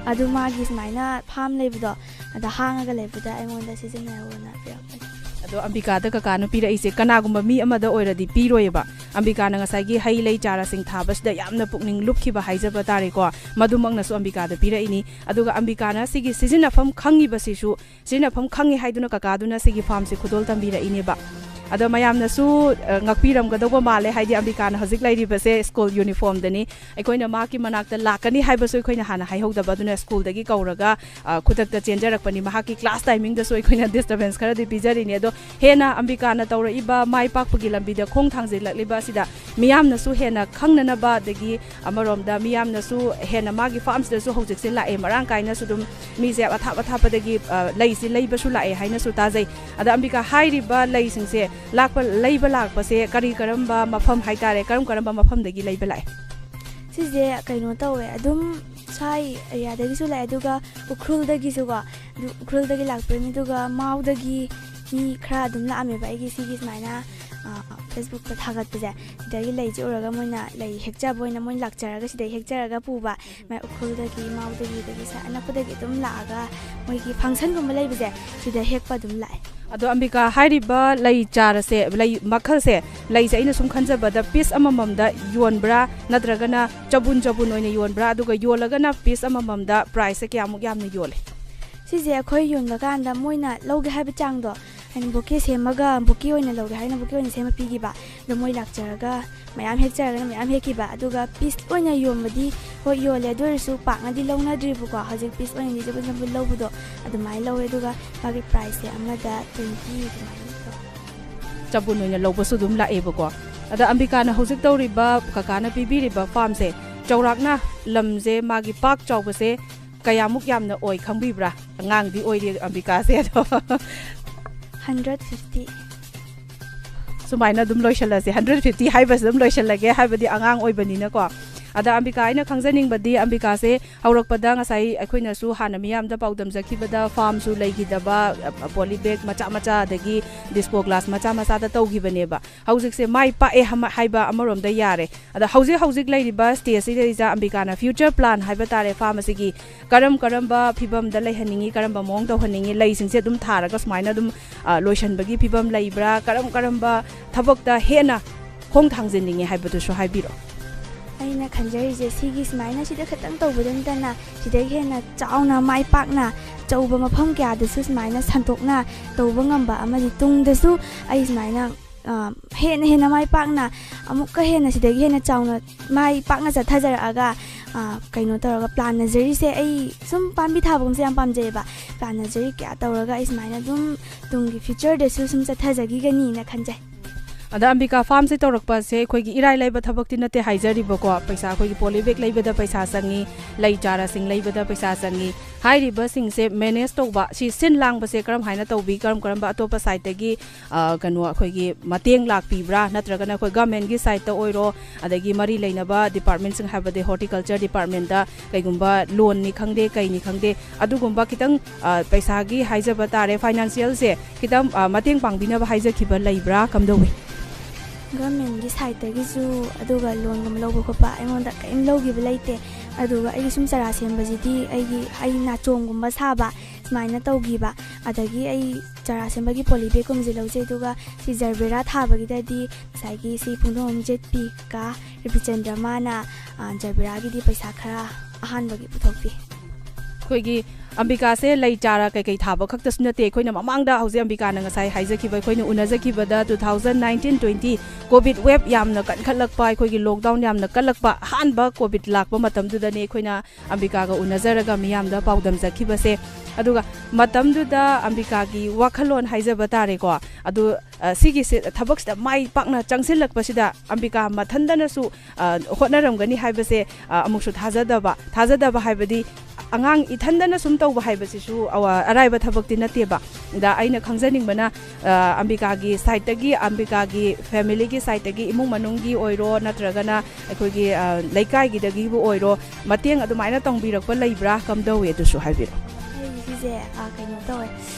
ꯑꯗꯨ ꯃꯥꯒꯤ ꯁꯨꯃꯥꯏꯅ ꯐꯥꯝ ꯂꯩꯕꯗꯣ, ꯑꯗ ꯍꯥꯡꯉꯒ ꯂꯩꯕꯗ ꯑꯩꯉꯣꯟꯗ ꯁꯤꯖꯤꯟꯅꯧꯅ ꯄꯤꯔꯛꯄꯅꯦ꯫ ꯑꯗꯣ ꯑꯝꯕꯤꯀꯥꯗ ꯀꯀꯥꯅ ꯄꯤꯔꯛꯏꯁꯦ ꯀꯅꯥꯒꯨꯝꯕ ꯃꯤ ꯑꯃꯗ ꯑꯣꯏꯔꯗꯤ ꯄꯤꯔꯣꯏꯌꯦꯕ꯫ ꯑꯝꯕꯤꯀꯥꯅ ꯉꯁꯥꯏꯒꯤ ꯍꯩ ꯂꯩ ꯆꯥꯔꯥꯁꯤꯡ ꯊꯥꯕꯁꯤꯗ ꯌꯥꯝꯅ ꯄꯨꯛꯅꯤꯡ ꯂꯨꯞꯈꯤꯕ ꯍꯥꯏꯖꯕ ꯇꯥꯔꯦꯀꯣ, ꯃꯗꯨꯃꯛꯅꯁꯨ ꯑꯝꯕꯤꯀꯥꯗ ꯄꯤꯔꯛꯏꯅꯤ꯫ ꯑꯗꯨꯒ ꯑꯝꯕꯤꯀꯥꯅ ꯁꯤꯒꯤ ꯁꯤꯖꯤꯟꯅꯐꯝ ꯈꯪꯉꯤꯕꯁꯤꯁꯨ, ꯁꯤꯖꯤꯟꯅꯐꯝ ꯈꯪꯉꯤ ꯍꯥꯏꯗꯨꯅ ꯀꯀꯥꯗꯨꯅ ꯁꯤꯒꯤ ꯐꯥꯝꯁꯦ ꯈꯨꯗꯣꯜ ꯇꯝꯕꯤꯔꯛꯏꯅꯦꯕ꯫ ꯑꯗꯣ ꯃꯌꯥꯝꯅꯁꯨ, ꯑ, ꯉꯛꯄꯤꯔꯝꯒꯗꯧꯕ ꯃꯥꯜꯂꯦ, ꯍꯥꯏꯗꯤ ꯑꯝꯕꯤꯀꯥꯅ ꯍꯧꯖꯤꯛ ꯂꯩꯔꯤꯕꯁꯦ ꯁ꯭ꯀꯨꯜ ꯌꯨꯅꯤꯐꯣꯔꯝꯗꯅꯤ꯫ ꯑꯩꯈꯣꯏꯅ ꯃꯍꯥꯛꯀꯤ ꯃꯅꯥꯛꯇ ꯂꯥꯛꯀꯅꯤ ꯍꯥꯏꯕꯁꯨ ꯑꯩꯈꯣꯏꯅ ꯍꯥꯟꯅ ꯍꯥꯏꯍꯧꯗꯕ, ꯑꯗꯨꯅ ꯁ꯭ꯀꯨꯜꯗꯒꯤ ꯀꯧꯔꯒ, ꯑ, ꯈꯨꯗꯛꯇ ꯆꯦꯟꯖꯔꯛꯄꯅꯤ꯫ ꯃꯍꯥꯛꯀꯤ ꯀ꯭ꯂꯥꯁ ꯇꯥꯏꯃꯤꯡꯗꯁꯨ ꯑꯩꯈꯣꯏꯅ ꯗꯤꯁꯇꯔꯕꯦꯟꯁ ꯈꯔꯗꯤ ꯄꯤꯖꯔꯤꯅꯤ꯫ ꯑꯗꯣ ꯍꯦꯟꯅ ꯑꯝꯕꯤꯀꯥꯅ ꯇꯧꯔꯛꯏꯕ ꯃꯥꯏ ꯄꯥꯛꯄꯒꯤ ꯂꯝꯕꯤꯗ ꯈꯣꯡ ꯊꯥꯡꯖꯤꯜꯂꯛꯂꯤꯕ ꯑꯁꯤꯗ ꯃꯤꯌꯥꯝꯅꯁꯨ ꯍꯦꯟꯅ ꯈꯪꯅꯅꯕ, ꯑꯗꯒꯤ ꯑꯃꯔꯣꯝꯗ ꯃꯤꯌꯥꯝꯅꯁꯨ ꯍꯦꯟꯅ ꯃꯥꯒꯤ ꯐꯥꯝꯁꯤꯗꯁꯨ ꯍꯧꯖꯤꯛꯁꯦ ꯂꯥꯛꯑꯦ, ꯃꯔꯥꯡ ꯀꯥꯏꯅꯁꯨ ꯑꯗꯨꯝ ꯃꯤꯁꯦ ꯑꯊꯥꯞ ꯑꯊꯥꯞꯄꯗꯒꯤ, ꯑ, ꯂꯩꯁꯤ ꯂꯩꯕꯁꯨ ꯂꯥꯛꯑꯦ ꯍꯥꯏꯅꯁꯨ ꯇꯥꯖꯩ꯫ ꯑꯗ ꯑꯝꯕꯤꯀꯥ, ꯍꯥꯏꯔꯤꯕ ꯂꯩꯁꯤꯡꯁꯦ ꯂꯥꯛꯄ, ꯂꯩꯕ ꯂꯥꯛꯄꯁꯦ ꯀꯔꯤ ꯀꯔꯝꯕ ꯃꯐꯝ ꯍꯥꯏꯇꯥꯔꯦ, ꯀꯔꯝ ꯀꯔꯝꯕ ꯃꯐꯝꯗꯒꯤ ꯂꯩꯕ ꯂꯥꯛꯑꯦ? ꯁꯤꯁꯦ ꯀꯩꯅꯣ ꯇꯧꯋꯦ, ꯑꯗꯨꯝ ꯁ꯭ꯋꯥꯏ ꯑꯦꯔꯤꯌꯥꯗꯒꯤꯁꯨ ꯂꯥꯛꯑꯦ, ꯑꯗꯨꯒ ꯎꯈ꯭ꯔꯨꯜꯗꯒꯤꯁꯨꯀꯣ, ꯑꯗꯨ ꯎꯈ꯭ꯔꯨꯜꯗꯒꯤ ꯂꯥꯛꯇꯣꯏꯅꯤ, ꯑꯗꯨꯒ ꯃꯥꯎꯗꯒꯤ ꯃꯤ ꯈꯔ ꯑꯗꯨꯝ ꯂꯥꯛꯑꯝꯃꯦꯕ ꯑꯩꯒꯤ ꯁꯤꯒꯤ ꯁꯨꯃꯥꯏꯅ, ꯑ, ꯐꯦꯁꯕꯨꯛꯇ ꯊꯥꯒꯠꯄꯁꯦ꯫ ꯁꯤꯗꯒꯤ ꯂꯩꯁꯦ ꯎꯔꯒ ꯃꯣꯏꯅ ꯂꯩ ꯍꯦꯛꯆꯕ ꯑꯣꯏꯅ ꯃꯣꯏꯅ ꯂꯥꯛꯆꯔꯒ ꯁꯤꯗꯩ ꯍꯦꯛꯆꯔꯒ ꯄꯨꯕ, ꯃ-, ꯎꯈ꯭ꯔꯨꯜꯗꯒꯤ, ꯃꯥꯎꯗꯒꯤ, ꯑꯗꯒꯤ ꯁ-, ꯑꯅꯛꯄꯗꯒꯤ ꯑꯗꯨꯝ ꯂꯥꯛꯑꯒ ꯃꯣꯏꯒꯤ ꯐꯪꯁꯟꯒꯨꯝꯕ ꯂꯩꯕꯁꯦ ꯁꯤꯗ ꯍꯦꯛꯄ ꯑꯗꯨꯝ ꯂꯥꯛꯑꯦ꯫ ꯑꯗꯣ ꯑꯝꯕꯤꯀꯥ, ꯍꯥꯏꯔꯤꯕ ꯂꯩ ꯆꯥꯔꯁꯦ, ꯂꯩ ꯃꯈꯜꯁꯦ, ꯂꯩꯁꯦ ꯑꯩꯅ ꯁꯨꯝ ꯈꯟꯖꯕꯗ ꯄꯤꯁ ꯑꯃꯃꯝꯗ ꯌꯣꯟꯕ꯭ꯔꯥ, ꯅꯠꯇ꯭ꯔꯒꯅ ꯆꯕꯨꯟ ꯆꯕꯨꯟ ꯑꯣꯏꯅ ꯌꯣꯟꯕ꯭ꯔꯥ? ꯑꯗꯨꯒ ꯌꯣꯜꯂꯒꯅ ꯄꯤꯁ ꯑꯃꯃꯝꯗ ꯄ꯭ꯔꯥꯏꯁꯁꯦ ꯀꯌꯥꯃꯨꯛ ꯌꯥꯝꯅ ꯌꯣꯜꯂꯦ? ꯁꯤꯁꯦ ꯑꯩꯈꯣꯏ ꯌꯣꯟꯕ ꯀꯥꯟꯗ ꯃꯣꯏꯅ ꯂꯧꯒꯦ ꯍꯥꯏꯕ ꯆꯥꯡꯗꯣ, ꯍꯥꯏꯅ ꯕꯣꯀꯦ ꯁꯦꯝꯃꯒ, ꯕꯣꯀꯦ ꯑꯣꯏꯅ ꯂꯧꯒꯦ ꯍꯥꯏꯅ ꯕꯣꯀꯦ ꯑꯣꯏꯅ ꯁꯦꯝꯃ ꯄꯤꯈꯤꯕ, ꯑꯗꯣ ꯃꯣꯏ ꯂꯥꯛꯆꯔꯒ ꯃꯌꯥꯝ ꯍꯦꯛꯆꯔꯒꯅ ꯃꯌꯥꯝ ꯍꯦꯛꯈꯤꯕ, ꯑꯗꯨꯒ ꯄꯤꯁ ꯑꯣꯏꯅ ꯌꯣꯟꯕꯗꯤ ꯍꯣꯏ, ꯌꯣꯜꯂꯦ, ꯑꯗꯨ ꯑꯣꯏꯔꯁꯨ ꯄꯥꯛꯅꯗꯤ ꯂꯧꯅꯗ꯭ꯔꯤꯕꯀꯣ꯫ ꯍꯧꯖꯤꯛ ꯄꯤꯁ ꯑꯣꯏꯅꯗꯤ ꯆꯝꯐꯨꯠ ꯆꯝꯐꯨꯠ ꯂꯧꯕꯗꯣ ꯑꯗꯨꯃꯥꯏꯅ ꯂꯧꯋꯦ꯫ ꯑꯗꯨꯒ ꯃꯥꯒꯤ ꯄ꯭ꯔꯥꯏꯁꯁꯦ ꯑꯃꯗ ꯇ꯭ꯋꯦꯟꯇꯤ ꯑꯗꯨꯃꯥꯏꯅ ꯇꯧꯋꯦ꯫ ꯆꯕꯨꯟ ꯑꯣꯏꯅ ꯂꯧꯕꯁꯨ ꯑꯗꯨꯝ ꯂꯥꯛꯑꯦꯕꯀꯣ꯫ ꯑꯗ ꯑꯝꯕꯤꯀꯥꯅ ꯍꯧꯖꯤꯛ ꯇꯧꯔꯤꯕ, ꯀꯀꯥꯅ ꯄꯤꯕꯤꯔꯤꯕ ꯐꯥꯔꯝꯁꯦ, ꯆꯥꯎꯔꯥꯛꯅ ꯂꯝꯁꯦ ꯃꯥꯒꯤ ꯄꯥꯛ ꯆꯥꯎꯕꯁꯦ ꯀꯌꯥꯃꯨꯛ ꯌꯥꯝꯅ ꯑꯣꯏ ꯈꯪꯕꯤꯕ꯭ꯔꯥ? ꯑꯉꯥꯡꯗꯤ ꯑꯣꯏꯔꯤ ꯑꯝꯕꯤꯀꯥꯁꯦ, ꯑꯗꯣ ꯍꯟꯗ꯭ꯔꯦꯠ ꯐꯤꯐꯇꯤ꯫ ꯁꯨꯃꯥꯏꯅ ꯑꯗꯨꯝ ꯂꯣꯏꯁꯜꯂꯁꯦ, ꯍꯟꯗ꯭ꯔꯦꯠ ꯐꯤꯐꯇꯤ ꯍꯥꯏꯕꯁꯤꯗ ꯑꯗꯨꯝ ꯂꯣꯏꯁꯜꯂꯒꯦ, ꯍꯥꯏꯕꯗꯤ ꯑꯉꯥꯡ ꯑꯣꯏꯕꯅꯤꯅꯀꯣ꯫ ꯑꯗ ꯑꯝꯕꯤꯀꯥ, ꯑꯩꯅ ꯈꯪꯖꯅꯤꯡꯕꯗꯤ, ꯑꯝꯕꯤꯀꯥꯁꯦ ꯍꯧꯔꯛꯄꯗ ꯉꯁꯥꯏ ꯑꯩꯈꯣꯏꯅꯁꯨ ꯍꯥꯟꯅ ꯃꯤꯌꯥꯝꯗ ꯄꯥꯎꯗꯝꯖꯈꯤꯕꯗ, ꯐꯥꯔꯝꯁꯨ ꯂꯩꯈꯤꯗꯕ, ꯄꯣꯂꯤ ꯕꯦꯒ ꯃꯆꯥ ꯃꯆꯥ ꯑꯗꯒꯤ ꯗꯤꯁꯄꯣ ꯒ꯭ꯂꯥꯁ ꯃꯆꯥ ꯃꯆꯥꯗ ꯇꯧꯈꯤꯕꯅꯦꯕ꯫ ꯍꯧꯖꯤꯛꯁꯦ ꯃꯥꯏ ꯄꯥꯛꯑꯦ ꯍꯥꯏꯕ ꯑꯃꯔꯣꯝꯗ ꯌꯥꯔꯦ꯫ ꯑꯗ ꯍꯧꯖꯤꯛ ꯍꯧꯖꯤꯛ ꯂꯩꯔꯤꯕ ꯁ꯭ꯇꯦꯖꯁꯤꯗꯩꯗ ꯑꯝꯕꯤꯀꯥꯅ ꯐ꯭ꯌꯨꯆꯔ ꯄ꯭ꯂꯥꯟ ꯍꯥꯏꯕ ꯇꯥꯔꯦ, ꯐꯥꯔꯝ ꯑꯁꯤꯒꯤ ꯀꯔꯝ ꯀꯔꯝꯕ ꯐꯤꯕꯝꯗ ꯂꯩꯍꯟꯅꯤꯡꯉꯤ, ꯀꯔꯝꯕ ꯃꯑꯣꯡ ꯇꯧꯍꯟꯅꯤꯡꯉꯤ, ꯂꯩꯁꯤꯡꯁꯦ ꯑꯗꯨꯝ ꯊꯥꯔꯒ ꯁꯨꯃꯥꯏꯅ ꯑꯗꯨꯝ, ꯑ, ꯂꯣꯏꯁꯟꯕꯒꯤ ꯐꯤꯕꯝ ꯂꯩꯕ꯭ꯔꯥ, ꯀꯔꯝ ꯀꯔꯝꯕ ꯊꯕꯛꯇ ꯍꯦꯟꯅ ꯈꯣꯡ ꯊꯥꯡꯖꯤꯟꯅꯤꯡꯉꯤ ꯍꯥꯏꯕꯗꯨꯁꯨ ꯍꯥꯏꯕꯤꯔꯣ꯫ ꯑꯩꯅ ꯈꯟꯖꯔꯤꯁꯦ, ꯁꯤꯒꯤ ꯁꯨꯃꯥꯏꯅ ꯁꯤꯗ ꯈꯛꯇꯪ ꯇꯧꯕꯗ ꯅꯠꯇꯅ, ꯁꯤꯗꯒꯤ ꯍꯦꯟꯅ ꯆꯥꯎꯅ, ꯃꯥꯏ ꯄꯥꯛꯅ, ꯑꯆꯧꯕ ꯃꯐꯝ ꯀꯌꯥꯗꯁꯨ ꯁꯨꯃꯥꯏꯅ ꯁꯟꯗꯣꯛꯅ ꯇꯧꯕ ꯉꯝꯕ ꯑꯃꯗꯤ ꯇꯨꯡꯗꯁꯨ ꯑꯩ ꯁꯨꯃꯥꯏꯅ, ꯑ, ꯍꯦꯟꯅ ꯍꯦꯟꯅ ꯃꯥꯏ ꯄꯥꯛꯅ, ꯑꯃꯨꯛꯀ ꯍꯦꯟꯅ ꯁꯤꯗꯒꯤ ꯍꯦꯟꯅ ꯆꯥꯎꯅ ꯃꯥꯏ ꯄꯥꯛꯅ ꯆꯠꯊꯖꯔꯛꯑꯒ, ꯑ, ꯀꯩꯅꯣ ꯇꯧꯔꯒ, ꯄ꯭ꯂꯥꯟ ꯅꯖꯔꯤꯁꯦ ꯑꯩ ꯁꯨꯝ ꯄꯥꯝꯕꯤ ꯊꯥꯕꯒꯨꯝꯕꯁꯦ ꯌꯥꯝ ꯄꯥꯝꯖꯩꯌꯦꯕ꯫ ꯄ꯭ꯂꯥꯟ ꯅꯖꯔꯤ ꯀꯌꯥ ꯇꯧꯔꯒ ꯑꯩ ꯁꯨꯃꯥꯏꯅ ꯑꯗꯨꯝ ꯇꯨꯡꯒꯤ ꯐ꯭ꯌꯨꯆꯔꯗꯁꯨ ꯁꯨꯝ ꯆꯠꯊꯖꯈꯤꯒꯅꯤꯅ ꯈꯟꯖꯩ꯫ ꯑꯗ ꯑꯝꯕꯤꯀꯥ, ꯐꯥꯔꯝꯁꯦ ꯇꯧꯔꯛꯄꯁꯦ ꯑꯩꯈꯣꯏꯒꯤ ꯏꯔꯥꯏ ꯂꯥꯏꯕ ꯊꯕꯛꯇꯤ ꯅꯠꯇꯦ ꯍꯥꯏꯖꯔꯤꯕꯀꯣ꯫ ꯄꯩꯁꯥ, ꯑꯩꯈꯣꯏꯒꯤ ꯄꯣꯂꯤ ꯕꯦꯒ ꯂꯩꯕꯗ ꯄꯩꯁꯥ ꯆꯪꯉꯤ, ꯂꯩ ꯆꯥꯔꯥꯁꯤꯡ ꯂꯩꯕꯗ ꯄꯩꯁꯥ ꯆꯪꯉꯤ꯫ ꯍꯥꯏꯔꯤꯕꯁꯤꯡꯁꯦ ꯃꯦꯅꯦꯖ ꯇꯧꯕ, ꯁꯤ ꯁꯤꯟ ꯂꯥꯡꯕꯁꯦ ꯀꯔꯝ ꯍꯥꯏꯅ ꯇꯧꯕꯤ, ꯀꯔꯝ ꯀꯔꯝꯕ ꯑꯇꯣꯞꯄ ꯁꯥꯏꯠꯇꯒꯤ, ꯑ, ꯀꯩꯅꯣ, ꯑꯩꯈꯣꯏꯒꯤ ꯃꯇꯦꯡ ꯂꯥꯛꯄꯤꯕ꯭ꯔꯥ, ꯅꯠꯇ꯭ꯔꯒꯅ ꯑꯩꯈꯣꯏ ꯒꯃꯦꯟꯒꯤ ꯁꯥꯏꯠꯇ ꯑꯣꯏꯔꯣ, ꯑꯗꯒꯤ ꯃꯔꯤ ꯂꯩꯅꯕ ꯗꯤꯄꯥꯔꯠꯃꯦꯟꯁꯤꯡ, ꯍꯥꯏꯕꯗꯤ ꯍꯣꯔꯇꯤꯀꯜꯆꯔ ꯗꯤꯄꯥꯔꯠꯃꯦꯟꯗ ꯀꯩꯒꯨꯝꯕ ꯂꯣꯟꯅꯤ ꯈꯪꯗꯦ, ꯀꯩꯅꯤ ꯈꯪꯗꯦ, ꯑꯗꯨꯒꯨꯝꯕ ꯈꯤꯇꯪ, ꯑ, ꯄꯩꯁꯥꯒꯤ ꯍꯥꯏꯖꯕ ꯇꯥꯔꯦ, ꯐꯥꯏꯅꯥꯟꯁꯤꯌꯦꯜꯁꯦ ꯈꯤꯇꯪ, ꯑ, ꯃꯇꯦꯡ ꯄꯥꯡꯕꯤꯅꯕ ꯍꯥꯏꯖꯈꯤꯕ ꯂꯩꯕ꯭ꯔꯥ, ꯀꯝꯗꯧꯏ? ꯒꯚꯔꯟꯃꯦꯟꯒꯤ ꯁꯥꯏꯠꯇꯒꯤꯁꯨ ꯑꯗꯨꯒ ꯂꯣꯟꯒꯨꯝꯕ ꯂꯧꯕ ꯈꯣꯠꯄ ꯑꯩꯉꯣꯟꯗ ꯀꯔꯤꯝ ꯂꯧꯈꯤꯕ ꯂꯩꯇꯦ꯫ ꯑꯗꯨꯒ ꯑꯩꯒꯤ ꯁꯨꯝ ꯆꯥꯔꯥ ꯁꯦꯝꯕꯁꯤꯗꯤ ꯑꯩꯒꯤ, ꯑꯩ ꯅꯥꯆꯣꯝꯒꯨꯝꯕ ꯁꯥꯕ ꯁꯨꯃꯥꯏꯅ ꯇꯧꯈꯤꯕ, ꯑꯗꯒꯤ ꯑꯩ ꯆꯥꯔꯥ ꯁꯦꯝꯕꯒꯤ ꯄꯣꯂꯤ ꯕꯦꯒꯀꯨꯝꯕꯁꯦ ꯂꯧꯖꯩ꯫ ꯑꯗꯨꯒ ꯁꯤ ꯖꯔꯕꯦꯔꯥ ꯊꯥꯕꯒꯤꯗꯗꯤ ꯉꯁꯥꯏꯒꯤ ꯁꯤ ꯄꯨꯡꯗꯣꯡꯕꯝ ꯖꯦꯠ ꯄꯤ ꯀꯥ ꯔꯕꯤꯆꯟꯗ꯭ꯔ, ꯃꯥꯅ, ꯑ, ꯖꯔꯕꯦꯔꯥꯒꯤꯗꯤ ꯄꯩꯁꯥ ꯈꯔ ꯑꯍꯥꯟꯕꯒꯤ ꯄꯨꯊꯣꯛꯄꯤ꯫ ꯑꯩꯈꯣꯏꯒꯤ ꯑꯝꯕꯤꯀꯥꯁꯦ ꯂꯩ ꯆꯥꯔ ꯀꯩꯀꯩ ꯊꯥꯕ ꯈꯛꯇꯁꯨ ꯅꯠꯇꯦ, ꯑꯩꯈꯣꯏꯅ ꯃꯃꯥꯡꯗ ꯍꯧꯖꯤꯛ ꯑꯝꯕꯤꯀꯥꯅ ꯉꯁꯥꯏ ꯍꯥꯏꯖꯈꯤꯕ, ꯑꯩꯈꯣꯏꯅ ꯎꯅꯖꯈꯤꯕꯗ two thousand nineteen twenty COVID wave ꯌꯥꯝꯅ ꯀꯟꯈꯠꯂꯛꯄ, ꯑꯩꯈꯣꯏꯒꯤ lockdown ꯌꯥꯝꯅ ꯀꯜꯂꯛꯄ, ꯑꯍꯥꯟꯕ COVID ꯂꯥꯛꯄ ꯃꯇꯝꯗꯨꯗꯅꯦ ꯑꯩꯈꯣꯏꯅ ꯑꯝꯕꯤꯀꯥꯒ ꯎꯅꯖꯔꯒ ꯃꯤꯌꯥꯝꯗ ꯄꯥꯎꯗꯝꯖꯈꯤꯕꯁꯦ꯫ ꯑꯗꯨꯒ ꯃꯇꯝꯗꯨꯗ ꯑꯝꯕꯤꯀꯥꯒꯤ ꯋꯥꯈꯜꯂꯣꯟ ꯍꯥꯏꯖꯕ ꯇꯥꯔꯦꯀꯣ, ꯑꯗꯨ, ꯑ, ꯁꯤꯒꯤꯁꯦ, ꯊꯕꯛꯁꯤꯗ ꯃꯥꯏ ꯄꯥꯛꯅ ꯆꯪꯁꯤꯜꯂꯛꯄꯁꯤꯗ ꯑꯝꯕꯤꯀꯥ ꯃꯊꯟꯗꯅꯁꯨ, ꯑ, ꯍꯣꯠꯅꯔꯝꯒꯅꯤ ꯍꯥꯏꯕꯁꯦ, ꯑ, ꯑꯃꯨꯛꯁꯨ ꯊꯥꯖꯗꯕ, ꯊꯥꯖꯗꯕ ꯍꯥꯏꯕꯗꯤ ꯑꯉꯥꯡ ꯏꯊꯟꯗꯅ ꯁꯨꯝ ꯇꯧꯕ ꯍꯥꯏꯕꯁꯤꯁꯨ ꯑꯋꯥ-, ꯑꯔꯥꯏꯕ ꯊꯕꯛꯇꯤ ꯅꯠꯇꯦꯕ꯫ ꯑꯗ ꯑꯩꯅ ꯈꯪꯖꯅꯤꯡꯕꯅ, ꯑ, ꯑꯝꯕꯤꯀꯥꯒꯤ side ꯇꯒꯤ, ꯑꯝꯕꯤꯀꯥꯒꯤ family ꯒꯤ side ꯇꯒꯤ, ꯏꯃꯨꯡ ꯃꯅꯨꯡꯒꯤ ꯑꯣꯏꯔꯣ, ꯅꯠꯇ꯭ꯔꯒꯅ ꯑꯩꯈꯣꯏꯒꯤ, ꯑ, ꯂꯩꯀꯥꯏꯒꯤꯗꯒꯤꯕꯨ ꯑꯣꯏꯔꯣ, ꯃꯇꯦꯡ ꯑꯗꯨꯃꯥꯏꯅ ꯇꯧꯕꯤꯔꯛꯄ ꯂꯩꯕ꯭ꯔꯥ? ꯀꯝꯗꯧꯋꯤ? ꯑꯗꯨꯁꯨ ꯍꯥꯏꯕꯤꯔꯛꯑꯣ꯫ ꯑꯩꯒꯤꯁꯦ, ꯑ, ꯀꯩꯅꯣ ꯇꯧꯋꯦ꯫